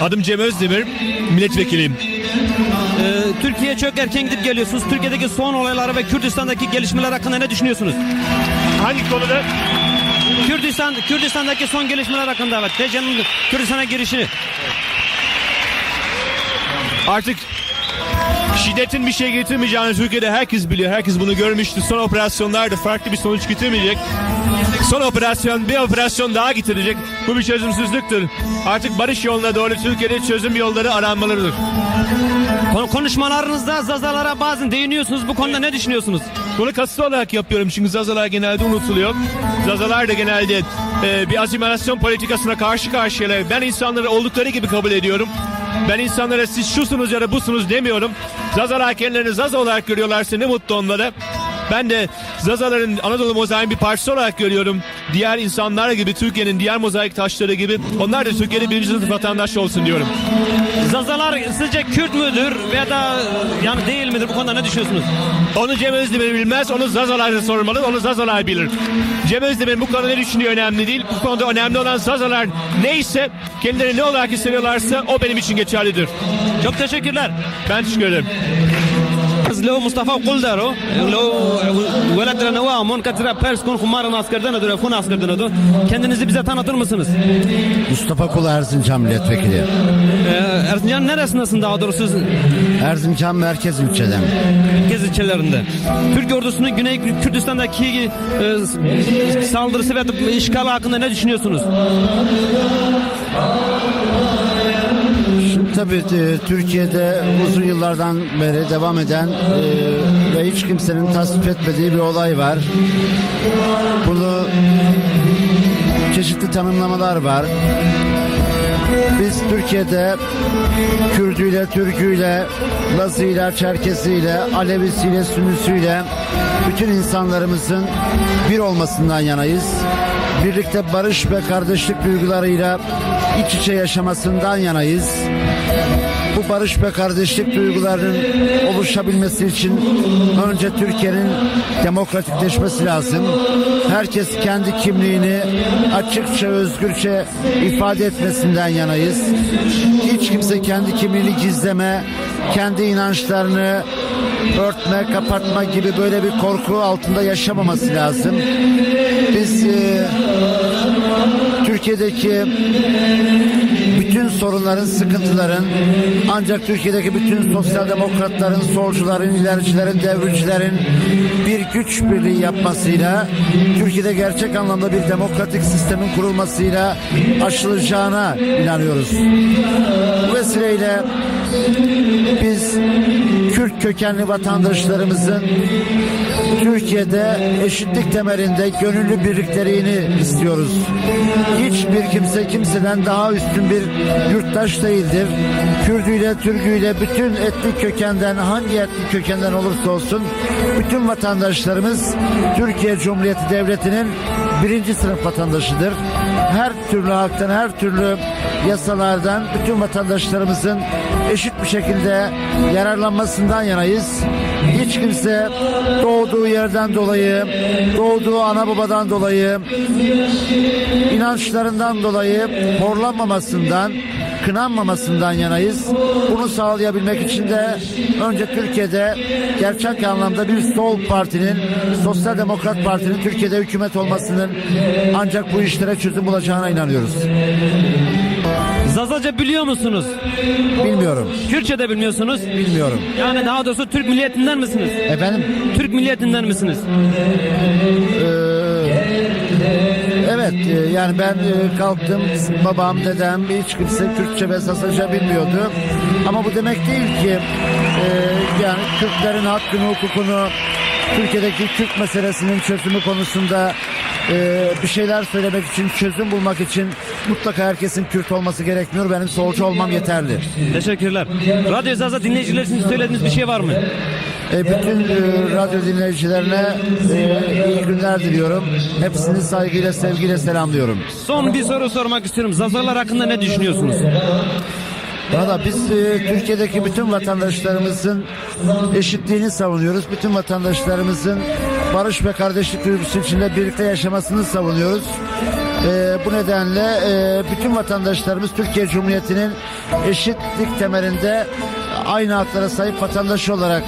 Adım Cem Özdemir, milletvekiliyim. Ee, Türkiye'ye çok erken gidip geliyorsunuz. Türkiye'deki son olayları ve Kürdistan'daki gelişmeler hakkında ne düşünüyorsunuz? Hangi konuda? Kürdistan, Kürdistan'daki son gelişmeler hakkında, evet. T C'nin Kürdistan'a girişini. Artık şiddetin bir şey getirmeyeceğini Türkiye'de herkes biliyor. Herkes bunu görmüştü. Son operasyonlar da farklı bir sonuç getirmeyecek. Son operasyon bir operasyon daha getirecek. Bu bir çözümsüzlüktür. Artık barış yoluna doğru Türkiye'de çözüm yolları aranmalıdır. Kon- konuşmalarınızda Zazalara bazen değiniyorsunuz. Bu konuda ne düşünüyorsunuz? Bunu kasıtlı olarak yapıyorum çünkü Zazalar genelde unutuluyor. Zazalar da genelde e, bir asimilasyon politikasına karşı karşıyalar. Ben insanları oldukları gibi kabul ediyorum. Ben insanlara siz şusunuz ya da busunuz demiyorum. Zazalar kendilerini Zaza olarak görüyorlarsa ne mutlu onlara. Ben de Zazaların Anadolu mozaiğin bir parçası olarak görüyorum. Diğer insanlar gibi, Türkiye'nin diğer mozaik taşları gibi onlar da Türkiye'de birinci sınıf vatandaş olsun diyorum. Zazalar sizce Kürt müdür veya da yani değil midir? Bu konuda ne düşünüyorsunuz? Onu Cem Özdemir bilmez, onu Zazalar'a sormalı, onu Zazalar bilir. Cem Özdemir bu konuda ne düşünüyor önemli değil. Bu konuda önemli olan Zazalar neyse, kendileri ne olarak hissediyorlarsa o benim için geçerlidir. Çok teşekkürler. Ben teşekkür ederim. Ez lew Mustafa Qul der o. Lew welat ra newe amon, ke ci ra pers kon, xu ma ra nas kerdene do, xu nas kerdene do. Kendinizi bize tanıtır mısınız? Mustafa Kul, Erzincan milletvekili. Ee, Erzincan neresindesin daha doğrusu? Erzincan merkez ilçeden. Merkez ilçelerinde. Türk ordusunun Güney Kürdistan'daki e, saldırısı ve işgali hakkında ne düşünüyorsunuz? Şimdi tabii, e, Türkiye'de uzun yıllardan beri devam eden, e, ve hiç kimsenin tasvip etmediği bir olay var. Bunu çeşitli tanımlamalar var. Biz Türkiye'de Kürdüyle, Türküyle, Lazıyla, Çerkeziyle, Alevisiyle, Sünnüsüyle bütün insanlarımızın bir olmasından yanayız. Birlikte barış ve kardeşlik duygularıyla iç içe yaşamasından yanayız. Bu barış ve kardeşlik duygularının oluşabilmesi için önce Türkiye'nin demokratikleşmesi lazım. Herkes kendi kimliğini açıkça, özgürce ifade etmesinden yanayız. Hiç kimse kendi kimliğini gizleme, kendi inançlarını örtme, kapatma gibi böyle bir korku altında yaşamaması lazım. Biz, e, Türkiye'deki bütün sorunların, sıkıntıların ancak Türkiye'deki bütün sosyal demokratların, solcuların, ilericilerin, devrimcilerin bir güç birliği yapmasıyla, Türkiye'de gerçek anlamda bir demokratik sistemin kurulmasıyla aşılacağına inanıyoruz. Bu vesileyle biz Kürt kökenli vatandaşlarımızın Türkiye'de eşitlik temelinde gönüllü birliklerini istiyoruz. Hiçbir kimse kimseden daha üstün bir yurttaş değildir. Kürdüyle, Türküyle, bütün etnik kökenden, hangi etnik kökenden olursa olsun, bütün vatandaşlarımız Türkiye Cumhuriyeti Devleti'nin birinci sınıf vatandaşıdır. Her türlü haktan, her türlü yasalardan bütün vatandaşlarımızın eşit bir şekilde yararlanmasından yanayız. Hiç kimse doğduğu yerden dolayı, doğduğu ana babadan dolayı, inançlarından dolayı horlanmamasından, kınanmamasından yanayız. Bunu sağlayabilmek için de önce Türkiye'de gerçek anlamda bir sol partinin, Sosyal Demokrat Parti'nin Türkiye'de hükümet olmasının ancak bu işlere çözüm bulacağına inanıyoruz. Zazaca biliyor musunuz? Bilmiyorum. Kürtçe de bilmiyorsunuz. Bilmiyorum. Yani daha doğrusu Türk milliyetinden misiniz? Efendim? Türk milliyetinden misiniz? Ee, evet, e, yani ben, e, kalktım, babam, dedem, hiç kimse Kürtçe ve Zazaca bilmiyordu. Ama bu demek değil ki, e, yani Kürtlerin hakkını, hukukunu, Türkiye'deki Kürt meselesinin çözümü konusunda Ee, bir şeyler söylemek için, çözüm bulmak için mutlaka herkesin Kürt olması gerekmiyor. Benim solcu olmam yeterli. Teşekkürler. Radyo Zaza dinleyiciler için söylediğiniz bir şey var mı? E, bütün e, radyo dinleyicilerine e, iyi günler diliyorum. Hepsini saygıyla, sevgiyle selamlıyorum. Son bir soru sormak istiyorum. Zazalar hakkında ne düşünüyorsunuz? Valla biz e, Türkiye'deki bütün vatandaşlarımızın eşitliğini savunuyoruz. Bütün vatandaşlarımızın barış ve kardeşlik duygusu içinde birlikte yaşamasını savunuyoruz. E, bu nedenle e, bütün vatandaşlarımız Türkiye Cumhuriyeti'nin eşitlik temelinde aynı haklara sahip vatandaş olarak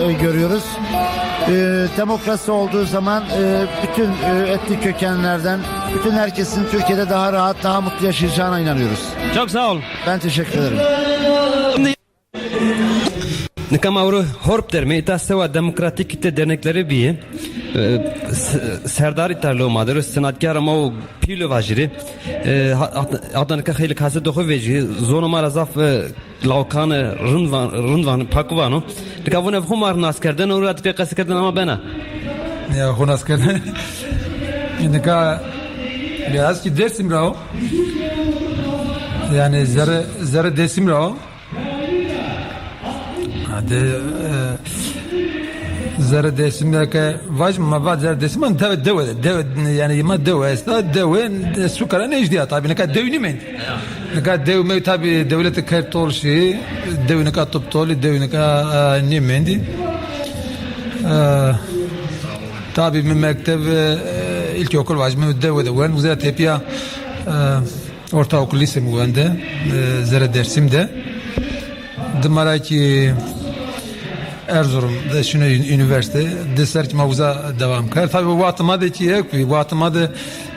e, görüyoruz. E, demokrasi olduğu zaman e, bütün e, etnik kökenlerden, bütün herkesin Türkiye'de daha rahat, daha mutlu yaşayacağına inanıyoruz. Çok sağ ol. Ben teşekkür ederim. Nika ma ewro Horp dermê, îta sewa demokratîk îta derneklerî bîyê. E, s-, serdar îta lo ma der o, sinatkar ma o pîlo vajîrê. E, ha-, hat-, hata nika xeylê kasetê xo vejî, zono ma ra zaf, e, lawkan, e, rind van, rind van, pak vano. Nika vun ev xo ma rê nas kerdene, ewro ra tika qesê kerdene ama bena. Ya, xo nas kerdene. Nika, ya, ez kî Dêrsim ra o. Yani zerre, zerre Dêrsim ra o. Ha, de, e, zerre Dêrsim de ke vaj ma va zerre Dêrsim, an dewe, dewe de, dewe, yani ma dewe esta, dewe, e, sukara nejdîya tabi, nika dew nîmend. Nika dew mew tabi dewlete kerd tol şî, dew nika top tolî, dew nika, e, nîmendî. E, tabi mi mekteb, e, ilkokul vaj mi dewe de wend, uza tepya, e, ortaokul lise mi wende, e, zerre Dêrsim de. Dima ra kî Erzurum de şino ün-, üniversite. Di ser kî ma uza devam kerd. Tabi wextê ma de kî ek bî. Wextê ma de,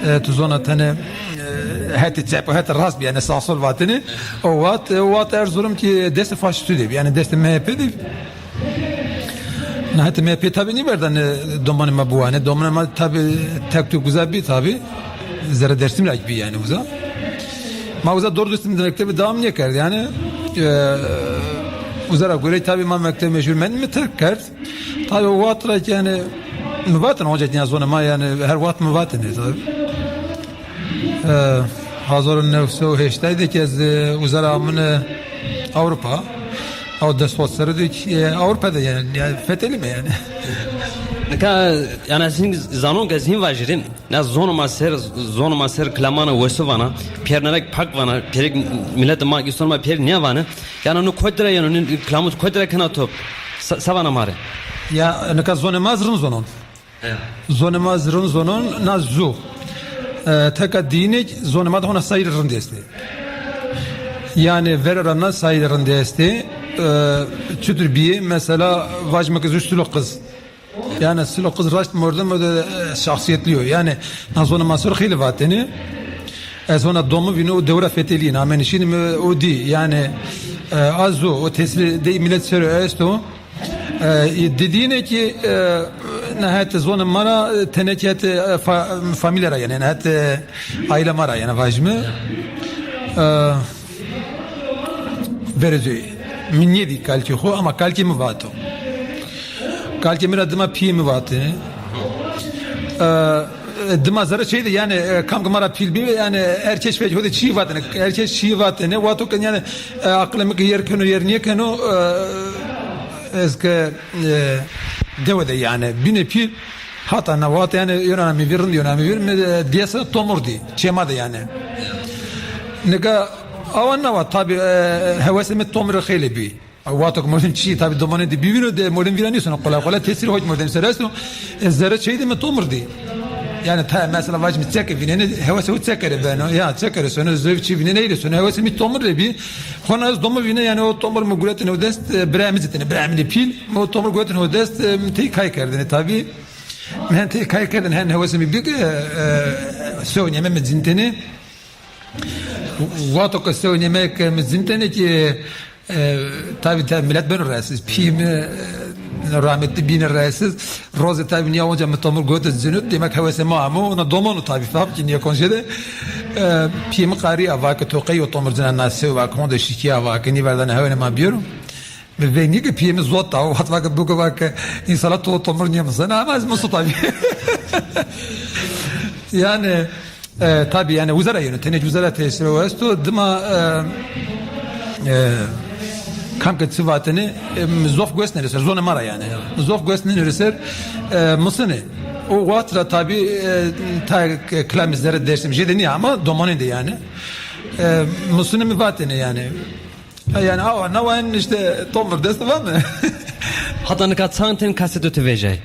e, tu zona tene, e, hetê çep, hetê rast bî. Yani sağ sol vatene. O wext, e, o wext Erzurum kî destê faşîstû de bî. Yani destê M H P de bî. Na hetê M H P tabi nîverdanê domanê ma biwane. Domanê ma tabi tek tuk uza bî tabi. Zerre Dêrsim ra kî bî yani uza. Ma uza doğru düzgün mektebi devam nêkerd yani. E, uza ra gore tabi ma mekteb mecbur mend, mi terk kerd. Tabi o wext ra ki yani mi vatin hoca ya zonê ma yani her wext mi vatin tabi. E, hazar û new sey û heştay de ki ez, e, uza ra amine Avrupa. Ew dest xo ser de ki, e, Avrupa de yani, yani fetelîme yani. Nika, yani ez hîn zanon ke ez hîn vajîrî. Na zonê ma ser, zonê ma ser kilamana wesi vana, pêrnerek pak vana, pêrek miletê ma, îsonê ma pêr nêvane. Yana no kotî ra yeno, no kilamû kotî ra kena top? Se, se vana ma rê? Ya, nika zonê ma zî rind zonon. Ya. Zonê ma zî rind zonon, na zu. E, teka dînek zonê ma de hona sayî rind estê. Yani vere ra na sayî rind estê. E, çutur bîyê? Mesela vajîme ke zu Silo Qiz. Yani Silo Qiz raşt mordem o de, e, şahsiyetli yo. Yani na zonê ma ser xeylê vatene. Ez hona domi vîne o dewra fetelî, name nişîne mi o dî. Yani, e, a zu, o tesîrê dey milet ser o esto. E, didîne ki, e, na hetê zonê ma ra, e, tenekê hetê, e, fa-, famîlya ra yani, na hetê aîle ma ra yani vajîme. E, Verê zoyî. Mi nêdî kalkê xo ama kalkê mi vato. Kalkê mi ra dima pîyê mi vatene. E, dima zerre çey de yani, e, kam ke ma ra pîl bî yani her kes fek ho de çî vatene. Her kes çî vatene. Vato ke yani, e, aqilê mi ke yer keno yer nêkeno, e, ez ke, e, dewe de yani bîne pîl. Hata na wext yani yona mi vîr rind, yona mi vîr, mi, e, diyese tomur dî. Çê ma de yani. Nika awa na wext tabi, e, hewesê mi tomurê xeylê bî. Wexto ke molim çî tabi domanê de bivîno de molim vîra nîsono, qolay qolay tesîr hoc mordem ser esto. E, zerre çey de mi tomur dî. Yani ta mesela vajîme çeke vînenê, hewesê ho çeke rê beno. Ya çeke rê sono, zewf çî vînenê, eyle sono. Hewesê mi tomur rê bî. Hona ez domo vîne yani o tomur mi guretêne ho dest, e, birayê mi citêne, birayê mi nê pîl. Mi o tomur guretêne ho dest, e, mi tey kay kerdêne tabi. Mi hen tey kay kerdêne, hen hewesê mi bî ke, e, sew nême mi cintêne. Wexto ke sew nême ke mi cintêne ki, e, tabi, tabi milet beno rahatsiz. Pîyê mi, e, rahmetli bîne rahatsiz. Rozê tabi nîya onca mi tomur gote cinut, demek hewesê ma amo, ona domonu tabi fam ki nîya konşê de. E, pîyê mi qarîya, va ke to qey o tomur cina, na sew, va ke honde şikîya, va ke nîverdane hewenê ma bîyero. Mi veng nî ke pîyê mi zot da, o wext va ke, bûke va ke, însala to tomur nîyamisena, ama ez miso tabi. Yani e, tabi yani uza ra yeno, tenê uza ra tesîro esto. Dima e, e, kam ke ti vatene, e, zof guesnenê ser zonê ma ra yani. Zof guesnenê ser e, misinê. O wext ra tabi e, ta kilamê zerrê Dêrsim jêde nîya ama domonên de yani. E, misinê mi vatene yani. Ha, yani awa nawa en işte tomur dest va mi? Hata nika çand ten kaseto ti vejay?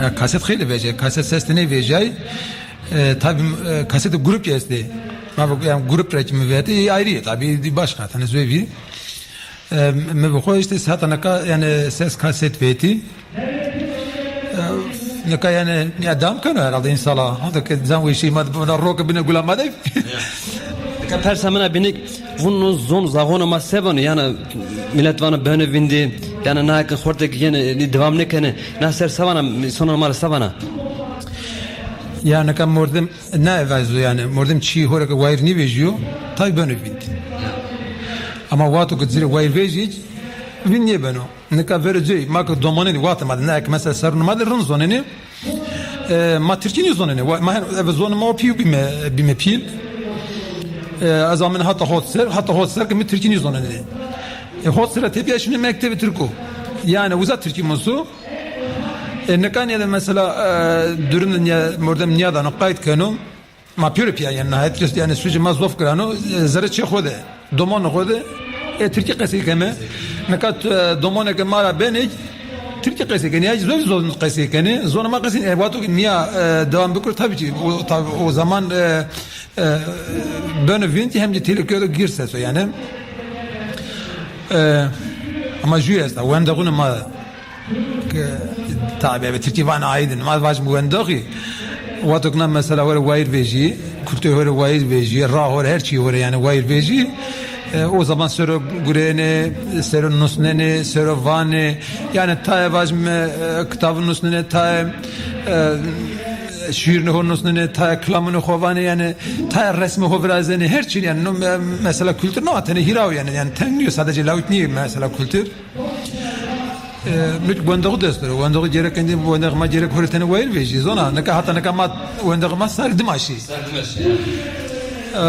Ya, kaset xeylê vejay. Kaset ses tenê vejay. E, tabi e, kaset grup estê. Ma bu yani grup ra ki mi vete e, ayrı tabi başka tane zövi. E, mi bu xo işte sata naka yani ses kaset veti. E, nika yani ya dam keno herhalde insala. Hadi ki zan ve şey ma buna roka bine gula ma de. Ka persa mina binik vun no zon zaxona ma se vano, yani millet vano beno vindi, yani na ki xorte ki yeni devam ne kene, na ser savana, sonan ma savana. Ya nika mordem ne evazo yani, mordem çi hore ki wayir ni vejiyo, tay beno vindi. Ama waqto ki zire wayir veji, vind niye beno. Nika vero cey, ma ki domonenî wextê ma de, ne ki mesela serunê ma de rind zonenî. E, ma tirkî nîzonenî. Wa- Ma her eve zonê ma o pî bîme, bîme pîl. E, ez amene hata hot ser, hata hot ser ki mi tirkî nîzonenî. E, hot ser tepîya şîne mektebê tirkû. Yani uza tirkî musu. E, nika nîya de mesela e, durum de nîya, mordem nîya dano qayt keno. Ma pêro pîya yani nihayet yani sucê ma zof girano, e, zerê çê xo de, domonê xo de, e, tirkî qesey keme. Nika e, domonê ke ma ra benê, tirkî qesey kenê, ya zor zor qesey kenê, zonê ma qesey, e, wexto ke nîya e, devam bikir, tabi ki o, tabi o zaman e, e, beno vîntî hem de tehlikê de gir seso yani. E, ama jû esta, wendexunê ma Ke, tabi, ebe tirkî vanê aydin. Ma vajim wendoxî. Wexto ke na mesela hore wayir vejî, kultur hore wayir vejî, ra hore, her çî hore yani wayir vejî. E, o zaman sero gurênê, sero nusnenê, sero vanê. Yani tayê vajim e, kitabû nusnenê, tayê e, şîîrûnê ho nusnenê, tayê kilamûnê xo vanê, yani tayê resmê ho virazenê, her çî yani. No, me- mesela kultur no tenê hîra o yani. Yani teng nîyo, sadece lawik nîyo mesela kultur. E, mi wendexu dest ro. Wendexu gerek endî, wendexê ma gerek hore tenê wayir vejî. Zona, nika hata nika ma wendexê ma ser dima şî. Ser dima şî. E,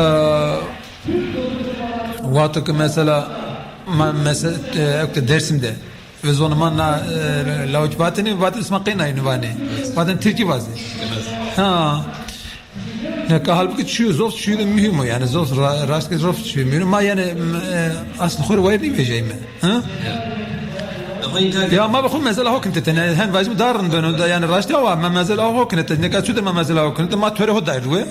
wexto ke mesela ma mesela e, ewk de Dersim de. Ve zonê ma na e, lawik vatene, vatene sima qey nayîne vanê. Vatene tirkî vazê. Ha. Nika halbuki çiyo zof çiyo de muhîm o yani, zof ra- raşt ke zof çiyo muhîm. Ma yani e, aslında xo rê wayir nîvejeyme. Ha? Ya ma bi xo mezela ho kinite tene, hen vajim dar rind beno da yani raştî awa ma mezela ho kinite, nika çu de ma mezela ho kinite, ma tore ho dayr we.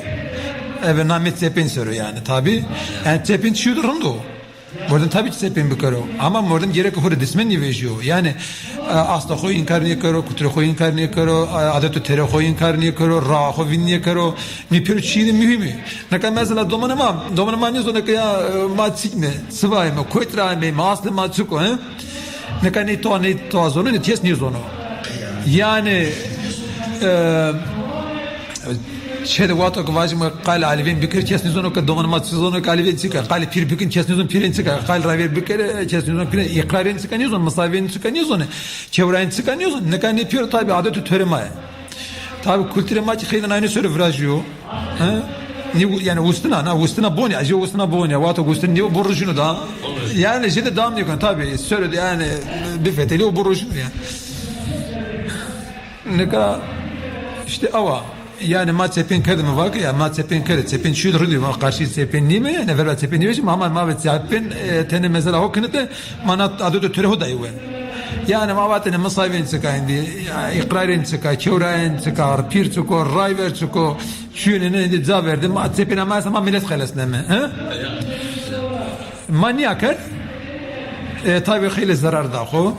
Eve namê çepên sero yani tabi. Yani çepên çiyo de rind o. Mordem tabi ki çepên bikero. Ama mordem gerek xo rê dismen nîvejîyo. Yani e, asta xo înkar nêkero, kulturê xo înkar nêkero, e, adet û terê xo înkar nêkero, raa xo vîn nêkero. Nê pêro çîyê de muhîm ê. Nika mesela domanê ma, domanê ma nêzono ke ya e, ma çik me, çi vayê me, kotî ra ameyme, aslê ma çik o, he? Nika nê toa, nê toa zono, nê kes nêzono. Yani e, Çê de wexto ke vajîme qalê alîvên bikir, kes nêzono ke domanê ma çi zono ke alîvên çik a. Qalê pîr bikin, kes nêzono pîrên çik a. Qalê ravêr bikir, kes nêzono pîrên. Îqrarên çik a nêzono, misavên çik a nêzono. Kewrayên çik a nêzono. Nika nê pêro tabi adet û torê ma yê. Tabi kulturê ma ki xeylê nayîne sero virajîyo. He? Nê, yani ustina, na ustina bonî, ajê ustina bonî. Wexto ustin nîyo borujîno da. Yani jêde dam nêkon tabi. Sero de yani bifetelî o borujîno ya. Nika işte awa. Yani ma çepên kerdîme vake ya, ma çepên kerdî, çepên çîyo de rindî, ma qarşî çepên nîme, yani verva çepên nîme, ama ma ve çepên e, tenê mezela ho kinite, ma na adet û torê ho dayî we. Yani ma vatene misavên çik a endî, ya, îqrarên çik a, kewrayên çik a, pîr çik o, rayver çik o, çîyo nêne endî ca verdî, ma çepên ama esta ma milet xelesneme, he? Ma nîya kerd, e, tabi xeylê zerar da xo.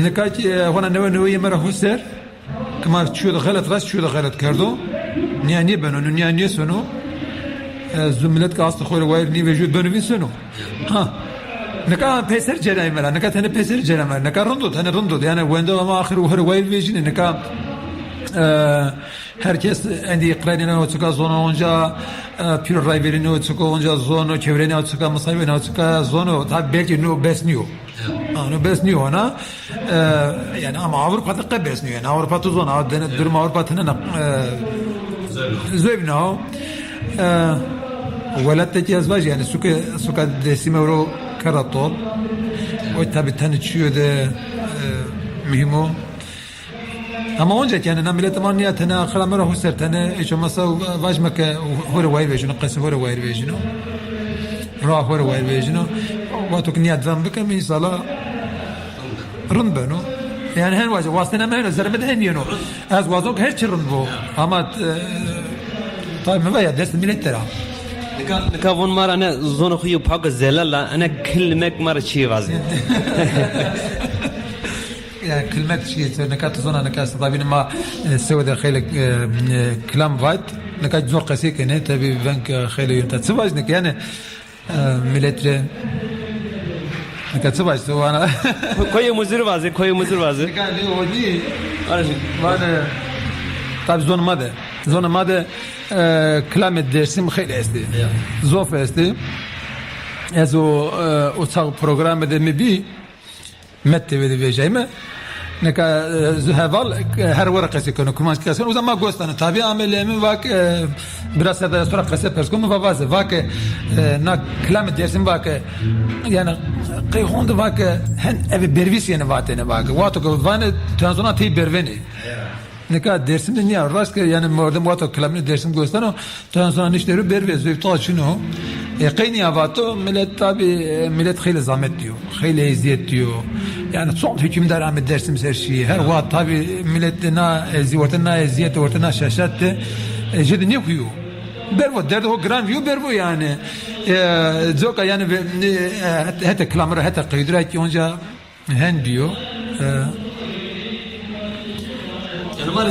Nika ki e, hona newe newe yê mi ra ho ser, Ke ma çiyo de xelet rast, çiyo de xelet kerdo. Nîya nêbeno, nîya nêsono. E, zu milet ke astê xo rê wayir nêvejîyo, beno vîn seno. Ha. Nika peyser cerayê mi ra, nika tenê peyser cerayê mi ra. Nika rind o, tenê rind o. Yani wendexê ma axir ho rê wayir vejînê. Nika e, her kes endî îqrarênê ho çik a zono onca, e, pîro rayverênê ho çik o onca zono, kewrênê ho çik a, misavênê ho çik a zono. Tabi belkî no bes nîyo. Ano bes nîyo hona. E, yani ama Avrupa de qe bes nîyo. Yani Avrupa tu zona, dene, durum Avrupa tenena e, Zöv nao. E, welat de ki ez vaj yani suke, suka Dêrsimî ewro kerra tol. O tabi tenê çiyo de, e, muhîm o. Ama onca ki yani na miletê ma nîya tenê, aqila mi ra ho ser tenê, hiç olmazsa vajme ke ho rê wayîr vejîno, qesê ho rê wayîr vejîno. Ra ho rê wayîr vejîno. Wexto ki nîya dîvan bikeme înşallah rind beno. Yani hen waze, wastena mi heno, zerrê mi de hen yeno. Ez wazon ke her çi rind bo. Ama, e, tabi mi va ya dest milet der a. Nika, nika von ma ra ne zonê xo yo pake zelal a, ene kilmek ma ra çîyê vaze. Ya kilmek çîyê, nika tu zona nika tabî ma, e, sewe de xeylê, e, e, kilam vat. Nika zor qesey kenê, tabi veng, e, xeylê yonta. Çi vaj nika yani, e, milet rê nika çi vaj tu vana? Koyê Muzir vaze, koyê Muzir vaze. Nika nî o nî. Arjî. Vane, tabi zonê ma de. Zonê ma de, e, kilamê Dêrsim xeylê estê. Ya. Zof estê. Ez o, e, o çax programê de mi bî, Met T V de vejayme. Nika, e, zu heval, e, her were qesey keno, kurmanckî qesey keno. O zaman ma gos dano. Tabi ame lê mi va ke, e, bira Serdar, ez to ra qese pers kon, mi va vaze. Va ke, e, na kilamê Dêrsim va ke, yani, qey honde va ke, hen eve bervîs yeni vatene va ke. Wexto ke vane, tu zona tey bervenê. Nika Dêrsim de nîya, raşt ke yani mordem wexto kilamê Dêrsim gos dano, tu zona niştê ro bervê, zöv ta çin o. E, qey nîya vato, milet tabi, e, milet xeylê zamet dîyo, xeylê ezîyet dîyo. Yani çond hukimdar ame Dêrsim ser şîyê. Her wext tabi milet de na ezî-, orte na ezîyet, orte na şaşat de, e, jê de nêhuyo. Bervo, derdê ho giran vîyo, bervo yani. E, coka yani ve-, e, het-, hete kilamê ra, hete qeydî ra ki onca Hen bîyo. E,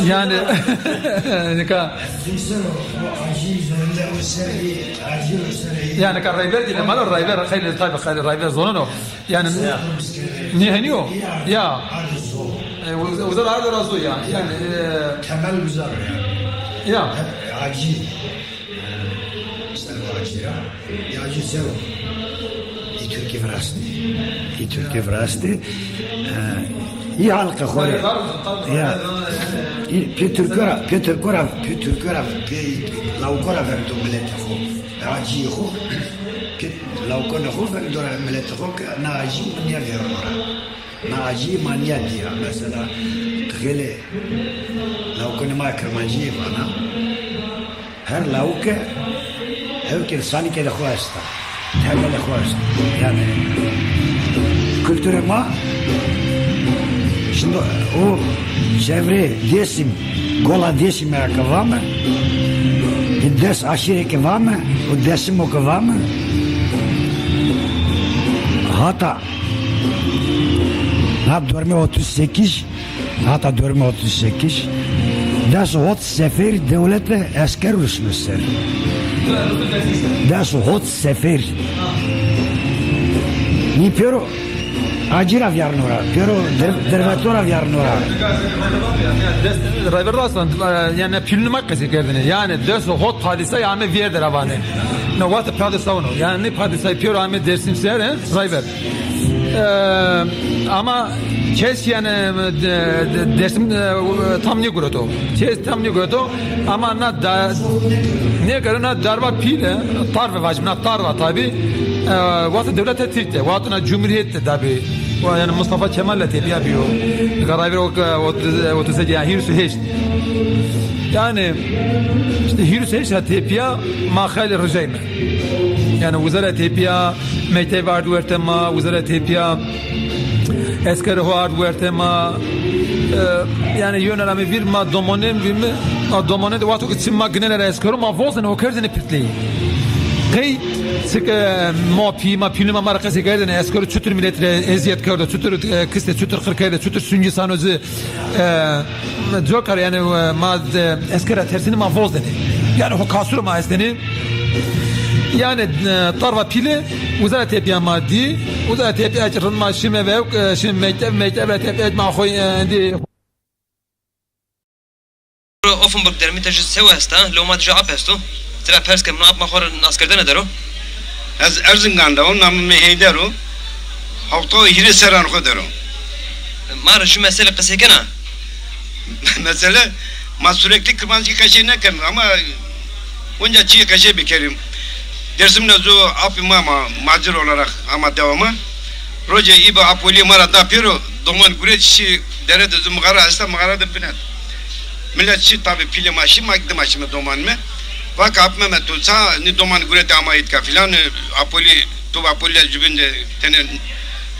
yani nika yani ka Rayber gîne, ma ra Rayber xeylê, tabi xeylê Rayber zonon o. Yani nî henî yo? Ya. E, uza-, uza ra ardo ra zo ya. Yani, e, temel uza ra ya. Ya. Hacî. Ser vacî ra, ya jî ser o. Î Tirkî virastî. Î Tirkî virastî. E, î halqê xo rê. Ya. Î, pê Tirko ra, pê Tirko ra, pê Tirko ra, pê lawko ra verdo miletê xo. Acîyê xo. Pê lawkonê xo verdo ra miletê xo ke na acî nîya vêrno ra. Na acî ma nîya dîya. Mesela, xeylê lawkonê ma Kirmancî vana. Her lawike hewkê sanîkê de xo esta. Temelê xo esta. Yani kulturê ma şimdi o çevrê Dêsim, Gola Dêsimî ra ke vame, des aşîrê ke vame, o Dêsimo ke vame, hata Na dormê otuz sekiz, hata dormê otuz sekiz, des û hot seferî dewlete esker rusno ser. Des û hot seferî. Nî pêro acî ra vîyarno ra, pêro der-, derveto ra vîyarno ra. Rayber Aslan, yani pîlûnê ma qesey kerdêne. Yani des û hot padîsay ame vîyerde ra vanê. Na wextê padîsay o. Yani nê padîsay pêro ame Dêrsim ser, he? Rayber. E, ama kes yani, e, de-, de-, Dêrsim, e, tam nêgureto. Kes tam nêgureto. Ama na da-, nêkero na darva pîle, tarve vacim, na tarva tabi. E, wextê dewlete Tirk de, wextê na cumhuriyet de tabi. Wa yani Mustafa Kemal ile tepya bîyo. Rayber o, e, otuz, otuz sekiz, yani hîris û heşt. Yani işte hîris û heşt ra tepya ma xeylê rijeyme. Yani wizara tepya, mekteb ard werte ma, wizara tepya, eskerê ho ard werte ma. E, yani yona ra mi vîr ma domonên vîme, ma domonên de wexto ke çim ma ginêne ra eskero, ma vozêne ho kerdêne pitleyî. Qey, çike ma pî, ma pîlûnê ma ma ra qesey kerdêne, eskero çutir milet rê ezîyet kerdo, çutir, e, kiste, çutir qir kerde, çutir sungî sano ci, E, coka ra yani, e, ma, e, esker ra tersêne ma vozêne. Yani ho kasûrê ma estêne. Yani, e, tarva pîle, uza ra tepya ma dî, uza ra tepya ki rind ma şime ve, e, şime mekteb, mekteb ra tepya ma xo, e, dî. Offenburg dermî te jî sew esta, lewma de jî ap esto. Ti ra pers ke, min ap ma xo ra naskerdene der o? Ez Erzingan de o, namê mi Heyder o. Hewta û hîrê serran xo der o. Ma ra jû mesele qisey kena? Mesele, Ma sürekli Kirmancî qeşey nêkerin ama onca çî qeşey bikerî. Dêrsim de zu apî ma, ma macir olarak ama devamı. Rocê î bi Apolî ma ra da pêro, doman guret şî dere de zu mixara esta, mixara de binet. Milet şî tabî pîlê ma şî, ma dima şîme doman mi. Vake Ap Memed tu ça nî doman guret ama îtka filan, Apolî tu Apolî jubîn de tenê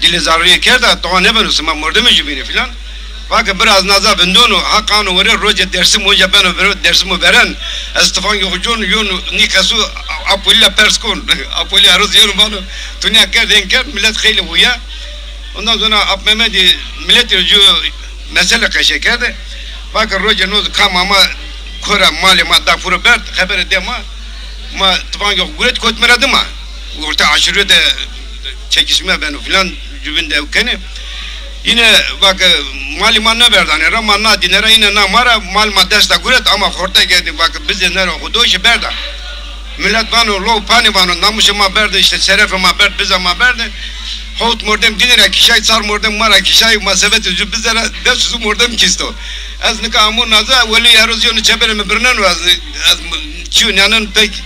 dilê zarurîye kerda, towa nêbeno sima mordemê jubînî filan. Vake biraz naza vindonu, ha qano were rocê Dêrsim oca beno vero, Dêrsim o veren. Ez tifangê xo con, yon nî qesu Apolî la pers kon. Apolî eroz yeno vano, tu nîya kerd, hên kerd, milet xeylê huya. Ondan sonra Ap Memedî miletî ju mesele qeşe kerde. Vake rocê no kam ama kora malê ma da puro berd, xebere de ma, ma tifangê xo guret kot mi ra dima. Orta aşîre de çekişme beno filan, jubîn de ew kenê. Yine vake malî ma nêberdanê ra, ma na dîne ra, yine na ma ra, mal ma dest da guret ama xorte kerdî, vake bizê nero xo doşî berda. Milet vano, lo panî vano, namuşê ma berde, îşte şerefê ma berd, biza ma berde. Howt mordem dîne ra kişay, çar mordem ma ra kişay, ma sevetê ju bize ra, des zu mordem kîsto. Ez nika amo naza, welî eroz yeno çeperê mi birneno, ez, ez çîyo nîyanen pek,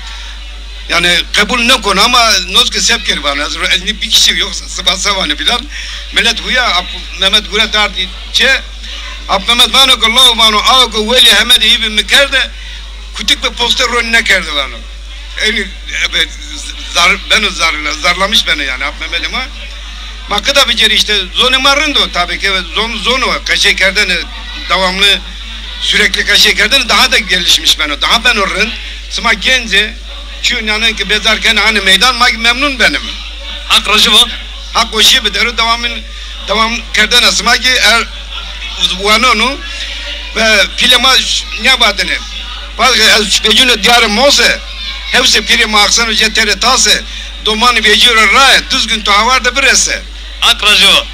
yanî qebul nêkon ama noz ke seb kerî vano, ez, ez nî bî kişî yok, siba se vanî filan. Milet huya, Ap Memed guret ardî çê, Ap Memed vano ke law vano, aw ke welî Hemedê î bi mi kerde, kutik bi poste ronî nêkerde vano. Eynî, e, be, zar, beno zar, zarlamiş beno yanî Ap Memedê ma. Ma qida bicerî îşte zonê ma rind o tabî ke zon, zon o, qeşey kerdene devamlı, sürekli qeşey kerdene daha da gelişmiş beno, daha beno rind. Sima genc ê, çîyo nîyanen ke bezar kenê anê meydan, ma kî memnun benîme. Haq rajî bo. Haq weşîye bide ro, dewamîn, dewam kerdena sima kî er wanonu ve pîlê ma ş-, nîya vatene. Vat ke ez vecîno diyarê Mose, hewsê pîrê ma axseno jê têrê tase, domanî vecîyo ra rae, Duzgin tu hawar de birese. Haq rajî bo.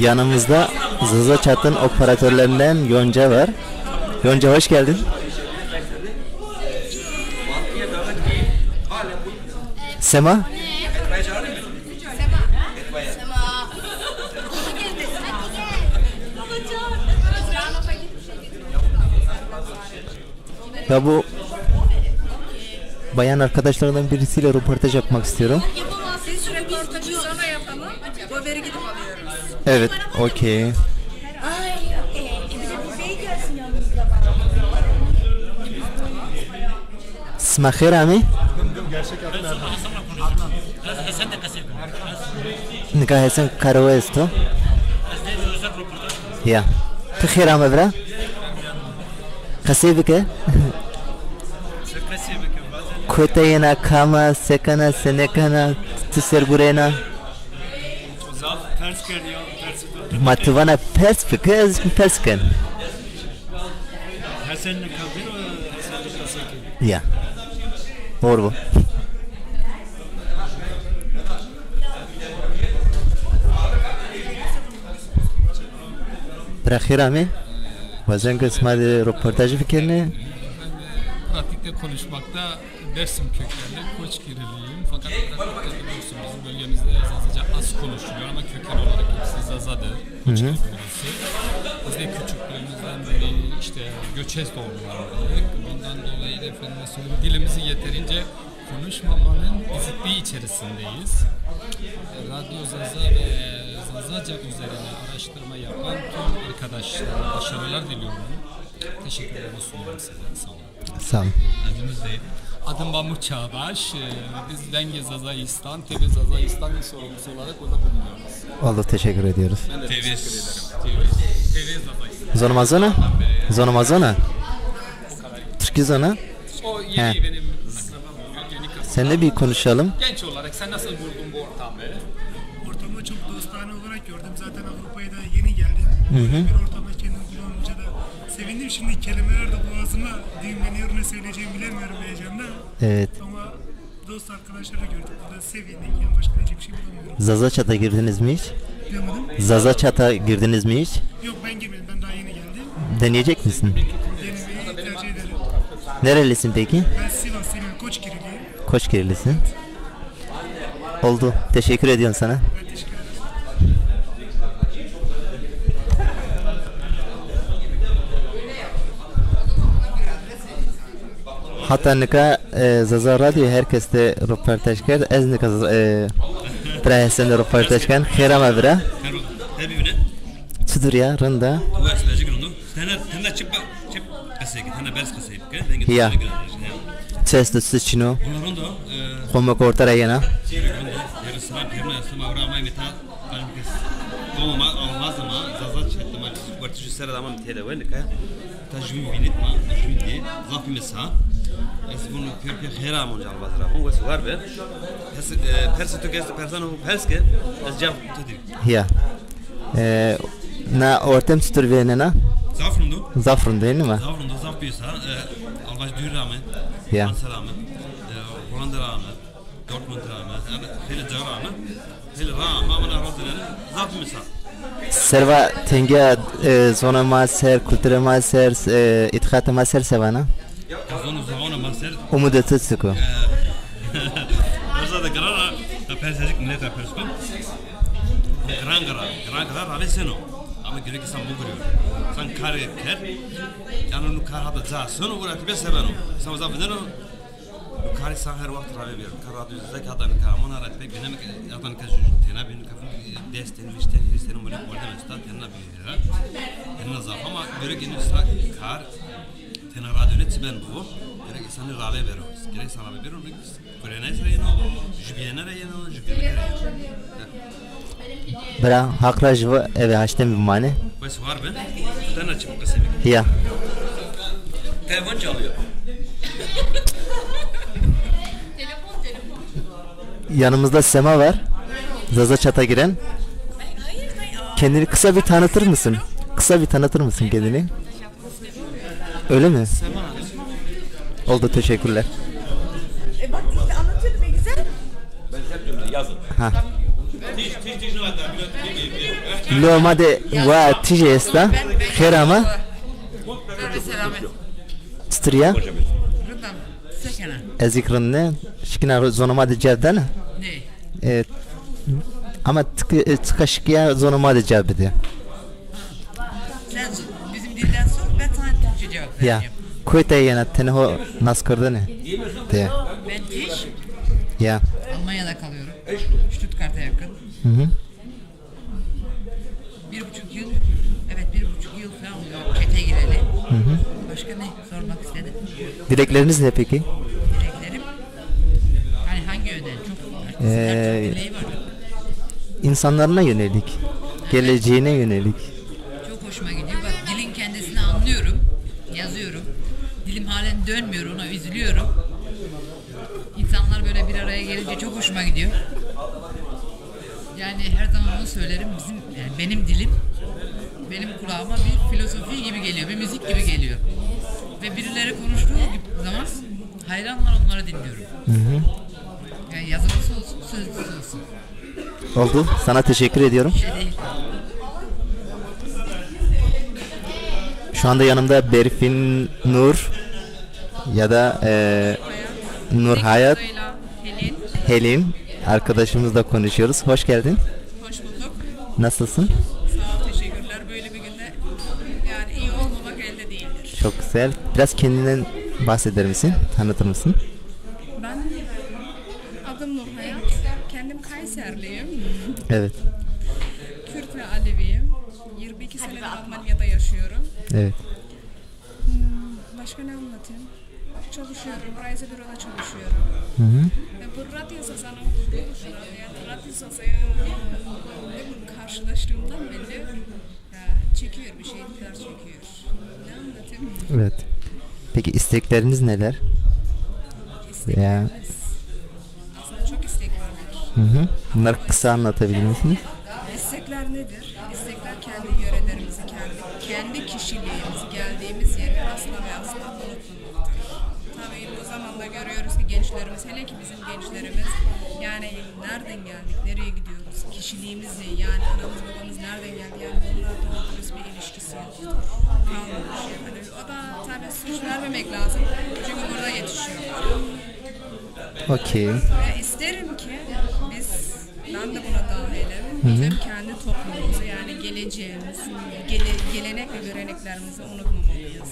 Yanımızda Zaza Chat'ın operatörlerinden Yonca var. Yonca, hoş geldin. Sema? Ya bu bayan arkadaşlardan birisiyle röportaj yapmak istiyorum. Biz röportajı sonra yapalım. O veri gidip alıyoruz. Evet, okey. Ay, e, e, bir de bu bey gelsin yanımızda. Sima xêr amê. Nika Hesen Karawa esto. Ya. Ti xêr ame vira. Qesey bike. Kota yena, kam a, se kena, senê kena, ti ser gurena. Zaf pers kerdî ya, pers. Ma ti vana pers bike, ez pers ken. Hesen ne kadar, Hesen ne kadar. Ya. Doğru bu. Bira xêr amê. Wazen ke sima de röportajı fikirne. Pratikte konuşmakta Dersim kökenli, Koçgiriliyim. Fakat pratikte biliyorsun bizim bölgemizde Zazaca az konuşuluyor ama köken olarak hepsi Zazadır. Hı hı. Koçgirili birisi. Biz de küçüklüğümüzden beri işte göçez toplumlardık. Bundan dolayı da efendime söyleyeyim, dilimizi yeterince konuşmamanın ezikliği içerisindeyiz. Radyo Zaza ve Zazaca üzerine araştırma yapan tüm arkadaşlara başarılar diliyorum. Teşekkürlerimi sunuyorum size. Sağ olun. Sağ olun. Adınız ne? Adım Mahmut Çağdaş. Ee, biz Vengê Zazaistan, T V Zazaistan sorumlusu olarak burada bulunuyoruz. Oldu, teşekkür ediyoruz. Ben de teşekkür ederim. T V, T V Zazaistan. Zonê ma zona? Zonê ma zona? Türkçe zona? O yeni benim akrabam oluyor, yeni katıldı. Seninle bir konuşalım. Genç olarak sen nasıl buldun bu ortamı? Ortamı çok dostane olarak gördüm. Zaten Avrupa'ya da yeni geldim. Hı hı. Böyle bir ortamda kendimi bulamayınca da sevindim. Şimdi kelimeler de boğazıma düğümleniyor. Ne söyleyeceğimi bilemiyorum heyecandan. Evet. Ama dost arkadaşları gördük. Burada sevindik. Yani başka diyecek bir şey bulamıyorum. Zaza Chat'a girdiniz mi hiç? Duyamadım. Zaza Chat'a girdiniz mi hiç? Yok, ben girmedim. Ben daha yeni geldim. Deneyecek misin? Denemeyi tercih ederim. Nerelisin peki? Ben Sivaslıyım. Koçgiriliyim. Koçgirilisin. Oldu. Teşekkür ediyorum sana. Hatta nika, e, Zaza Radyo herkes de röportaj kerd. Ez nika, e, bira Hesen de röportaj ken. Xêr ama bira. Her bibine. Çitur ya, rind a? Wes, lecik rind o. Tene, tene çip, çip qesey ki, tene bers qesey ki. Ya. Çi esto, çi çin o? Valla rind o, e, Xomik orta ra yena. Rind o. Yeri sıra pirine esto, ma vura amay mi ta, Qomê ma, Almaz ma, Zaza Chat ma, wertişî ser de ma têde we nika. Ta jû vînit ma, jû dî, zaf mi sa. Ez bunu pir pir xêr amon Almaz ra. Bu wes war be. Pers, e, pers tu kes persan o pers ke, ez cevap tu dî. Ya. E, na ortem çitur vênena? Zaf rind o. Zaf rind vênena ma? Zaf rind o, zaf pî sa. E, Almaz dûr ra ame. Ya. Fransa ra ame. E, Hollanda ra ame. Dortmund ra ame. Yani xeylê ca ra ame. Xeylê ra ame, ama na rozenene zaf mi sa. Serva tengîya, e, zonê ma ser, kulturê ma ser, e, îtîqatê ma ser se vana? Zonê, zonê ma ser. Umudê tu çik o? E, Zaza de giran a, ya persecik millet a pers kon. Giran giran, giran giran ravê seno. Ama gerek insan bugiriyor. Sen kar ker, yani onu kar hatta ca seno, uğraşıp ya seveno. Sen o zaman o, karî san her wext ravê bêro. Kar radyo zek hata nika amana ra pek bîne mi ke hata nika ju tena bîne nika des ten, vîst ten, vîst ten mole mole esta tena bîne ra. Tena zaf ama gerek ino sa kar tena radyo ne çiben bu. Gerek insanı ravê bêro. Gerek sana ravê bêro. Kurenay ra yeno, jubiyene ra yeno, jubiyene ra yeno. Bira, Haq ra jû eve haştê mi bimanê. Wes war be. Tena çi qesey bik. Ya. Telefon çalıyor. Yanımızda Sema var. Zaza Chat'a giren. Kendini kısa bir tanıtır mısın? Kısa bir tanıtır mısın kendini? Öyle mi? Sema Hanım. Oldu, teşekkürler. E bak, işte anlatıyordum, ne güzel. Ben hep diyorum, yazın. Ha. Lo ma de wa tije esta. Xêr ama. Çitur ya? Ez ik rind ne. Şikina zonê ma de cevdene? Ne? E, ama tika şikiya zonê ma de cevbide. Sen bizim dilden sor, ben sana Türkçe cevap vereceğim. Ya. Koyta yena tenho nas kırdene. De. Ben Tiş. Ya. Almanya'da kalıyorum. Stuttgart'a yakın. Hı hı. Bir buçuk yıl, evet, bir buçuk yıl falan oluyor çete gireli. Hı hı. Başka ne sormak istedin? Dilekleriniz ne peki? Dileklerim? Hani hangi yönden? Çok, herkesin her türlü dileği var. İnsanlarına yönelik, geleceğine yönelik. Çok hoşuma gidiyor. Bak, dilin kendisini anlıyorum, yazıyorum. Dilim halen dönmüyor, ona üzülüyorum. İnsanlar böyle bir araya gelince çok hoşuma gidiyor. Yani her zaman onu söylerim. Bizim, yani benim dilim benim kulağıma bir filozofi gibi geliyor, bir müzik gibi geliyor. Ve birileri konuştuğu zaman hayranlar onları dinliyorum. Hı hı. Yani yazılısı olsun, sözlüsü olsun. Oldu. Sana teşekkür ediyorum. Şey değil. Şu anda yanımda Berfin Nur ya da e, Nur Hayat, Helin. Helin arkadaşımızla konuşuyoruz. Hoş geldin. Hoş bulduk. Nasılsın? Sağ ol, teşekkürler. Böyle bir günde yani iyi olmamak elde değildir. Çok güzel. Biraz kendinden bahseder misin? Tanıtır mısın? Ben adım Nur Hayat. Kendim Kayserliyim. Evet. Kürt ve Aleviyim. Yirmi iki senedir Almanya'da yaşıyorum. Evet. Hmm, başka ne anlatayım? Çalışıyorum. Reisebüro'da çalışıyorum. Hı hı. Ve bu radyo sazanın buluşuna, yani radyo sazaya karşılaştığımdan beri ya, çekiyor, bir şeyler çekiyor. Ne anlatayım? Evet. Peki istekleriniz neler? İsteklerimiz. Ya. Aslında çok istek var. Hı hı. Bunları kısa anlatabilir misiniz? İstekler nedir? İstekler kendi yörelerimizi, kendi, kendi kişiliğimizi, geldiğimiz yeri asla ve asla unutmamaktır. Tabii bu zamanda görüyoruz ki gençlerimiz, hele ki bizim gençlerimiz, yani nereden geldik, nereye gidiyoruz, kişiliğimiz ne, yani anamız babamız nereden geldi, yani bununla doğru dürüst bir ilişkisi yoktur. Kalmamış yani. O da tabii suç vermemek lazım. Çünkü burada yetişiyor. Okey. Ve isterim ki biz, ben de buna dahilim, bizim kendi toplumumuzu, yani geleceğimiz, gele- gelenek ve göreneklerimizi unutmamalıyız.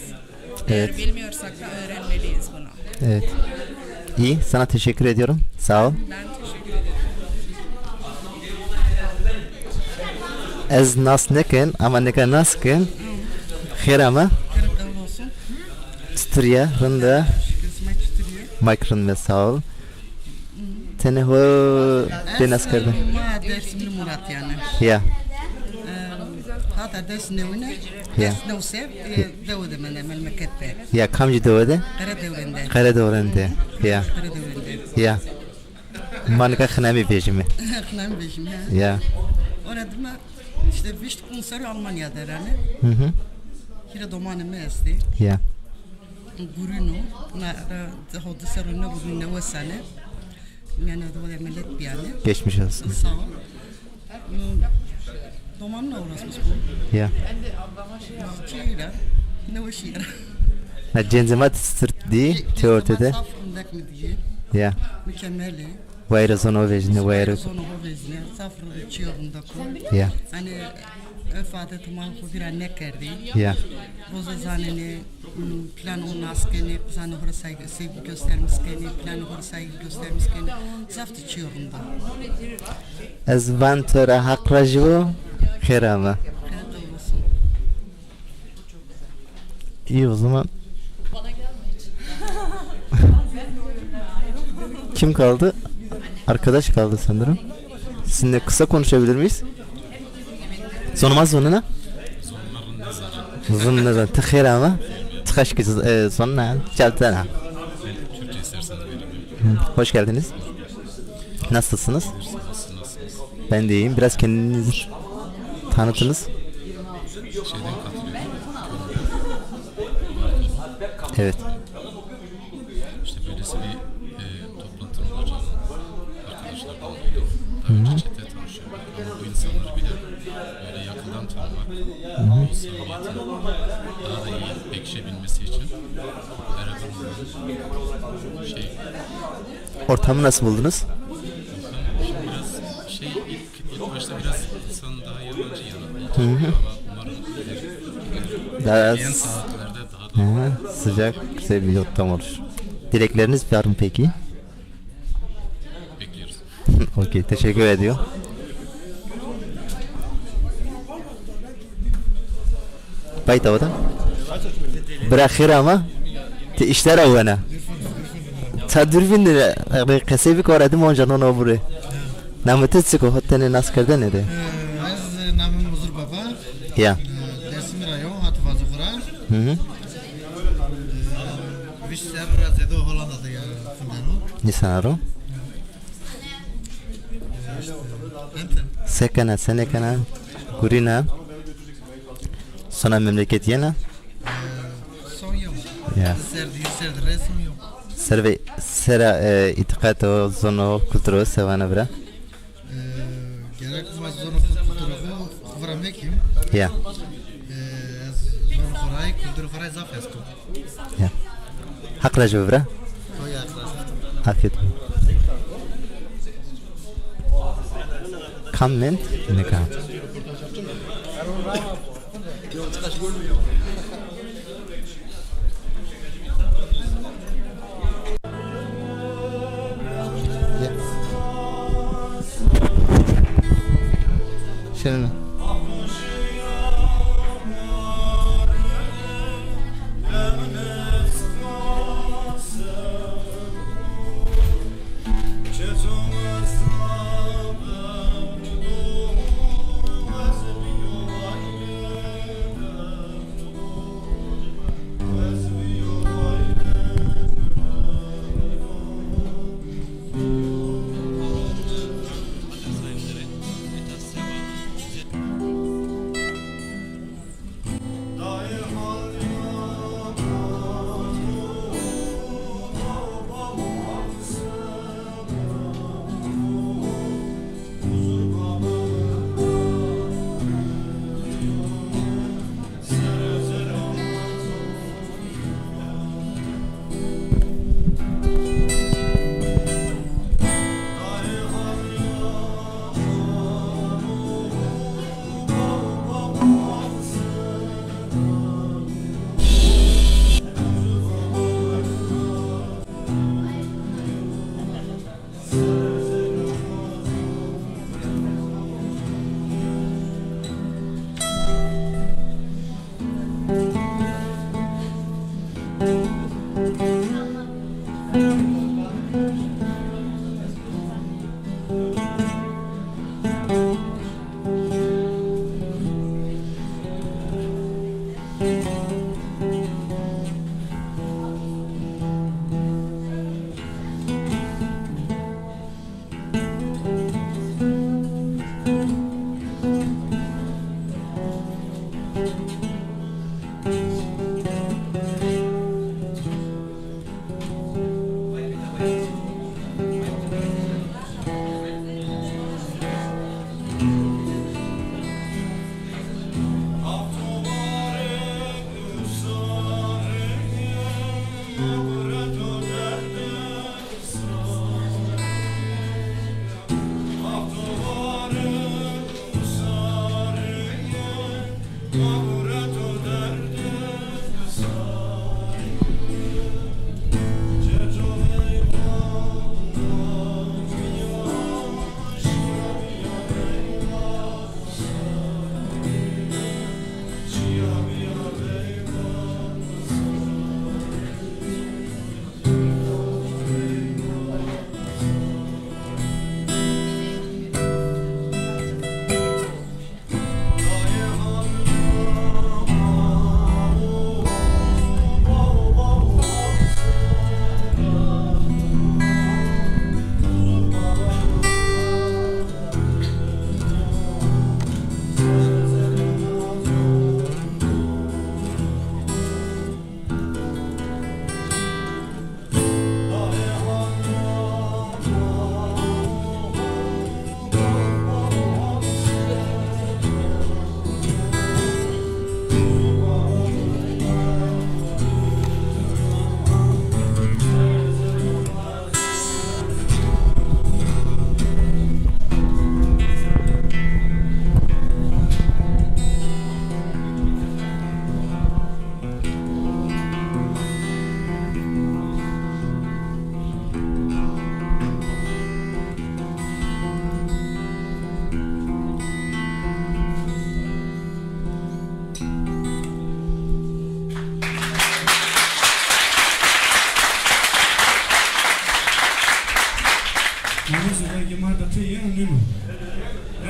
Eğer bilmiyorsak da öğrenmeliyiz bunu. Evet. İyi, sana teşekkür ediyorum. Sağ ol. Ben teşekkür ederim. Ez nas nekin ama nika nas kin. Xêr ama. Kırık olsun. Çitur ya, rind a. Şükür, sima çitur ya? Ma kî rind me, sağ ol. Tenê ho bê nas kerdin. Ma Dersimli Murat yani. Ya. Ee, hatta Dersim newine, ya. Dersim newse, e, dewe de mende, memleket de. Ya, kamcî dewe de? Qeredewren de. Qeredewren de. Ya. Qeredewren de. Ya. Ma nika Xinamî vejîme. Xinamî vejîme, ha. Ya. Ora dima işte vişt konser Almanya de rane. Hı hı. Hîrê domanê mi estê. Ya. Gurîno, na, e, ho di serro ne gurîno, newe sene. Yani, dewe de millet biyane. Geçmiş olsun. Sağ ol. Hmm, domanla uğraşmış bu. Ya. Çiğra, newe şiira. Na cenzema sırt di, şey, te ortede. Saf rindek mi diye. Ya. Mükemmeli. Wayra zono vejne, wayra. Zono ho vejne, saf ro çiyo rindek o. Ya. Hani, örf adet ma xo vîra nêkerdî. Ya. Roza zanenê, m, plan o nas kenê, zanê ho ra saygı, sevgi göstermiş kenê, plan ho ra saygı göstermiş kenê. Zaf de çiyo rind o. Ez van to ra Haq raji bo, xêr ama. Xêr olsun. İyi o zaman. Kim kaldı? Arkadaş kaldı sanırım. Sizinle kısa konuşabilir miyiz? Zonê ma zonena? Zonê ma rind a. Rind a. Ti xêr ama. Ti xeşkî, e, zonena. Çeltena. Türkçe isterseniz vereyim. Hı. Hoş geldiniz. Nasılsınız? Siz nasılsınız? Ben de iyiyim. Biraz kendinizi tanıtınız. Şeyden katılıyorum. Evet. İşte böylesi bir, e, toplantının olacağını arkadaşlar, daha doğrusu çete tanıştı. Ama bu insanları bir de böyle yakından tanımak, o samimiyetin daha da iyi pekişebilmesi için beraber olmanın şey, Ortamı nasıl buldunuz? Şimdi biraz şey, ilk, ilk başta biraz insan daha yabancı yani. Hı hı. Ama umarım ilerleyen saatlerde daha da Hı hı. Sıcak, güzel bir ortam olur. Dilekleriniz var mı peki? Bekliyoruz. Okey, teşekkür ediyor. Bayta o da. Bırakır ama te işler avana. Ta dürbün de, e, qesey bir kor edim onca non obure. Namı te çiko, hot tene nas kerdene de. Ez namim Huzur Baba. Ya. Dersim ra yo, hatu vazo xura. Hı hı. Vişt serr ra zedo Hollanda de ya fundano. Nisan aro. Ente. Sekena, senekena, gurina. Sona memleket yena. Son yo. Ya. Ser di, ser di re son yo. Serve, sera, e, itiqato, zono, kulturo, sevana bira. Gerek ma zono kulturo xu vıra mekim. Ya. Ez zono xuray, kulturo xuray zaf esko. Ya. Hak rajı bira. Koy arkadaşlar. Afiyet olsun. Comment ne kan. Şöyle.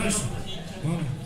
Yaş. Bana.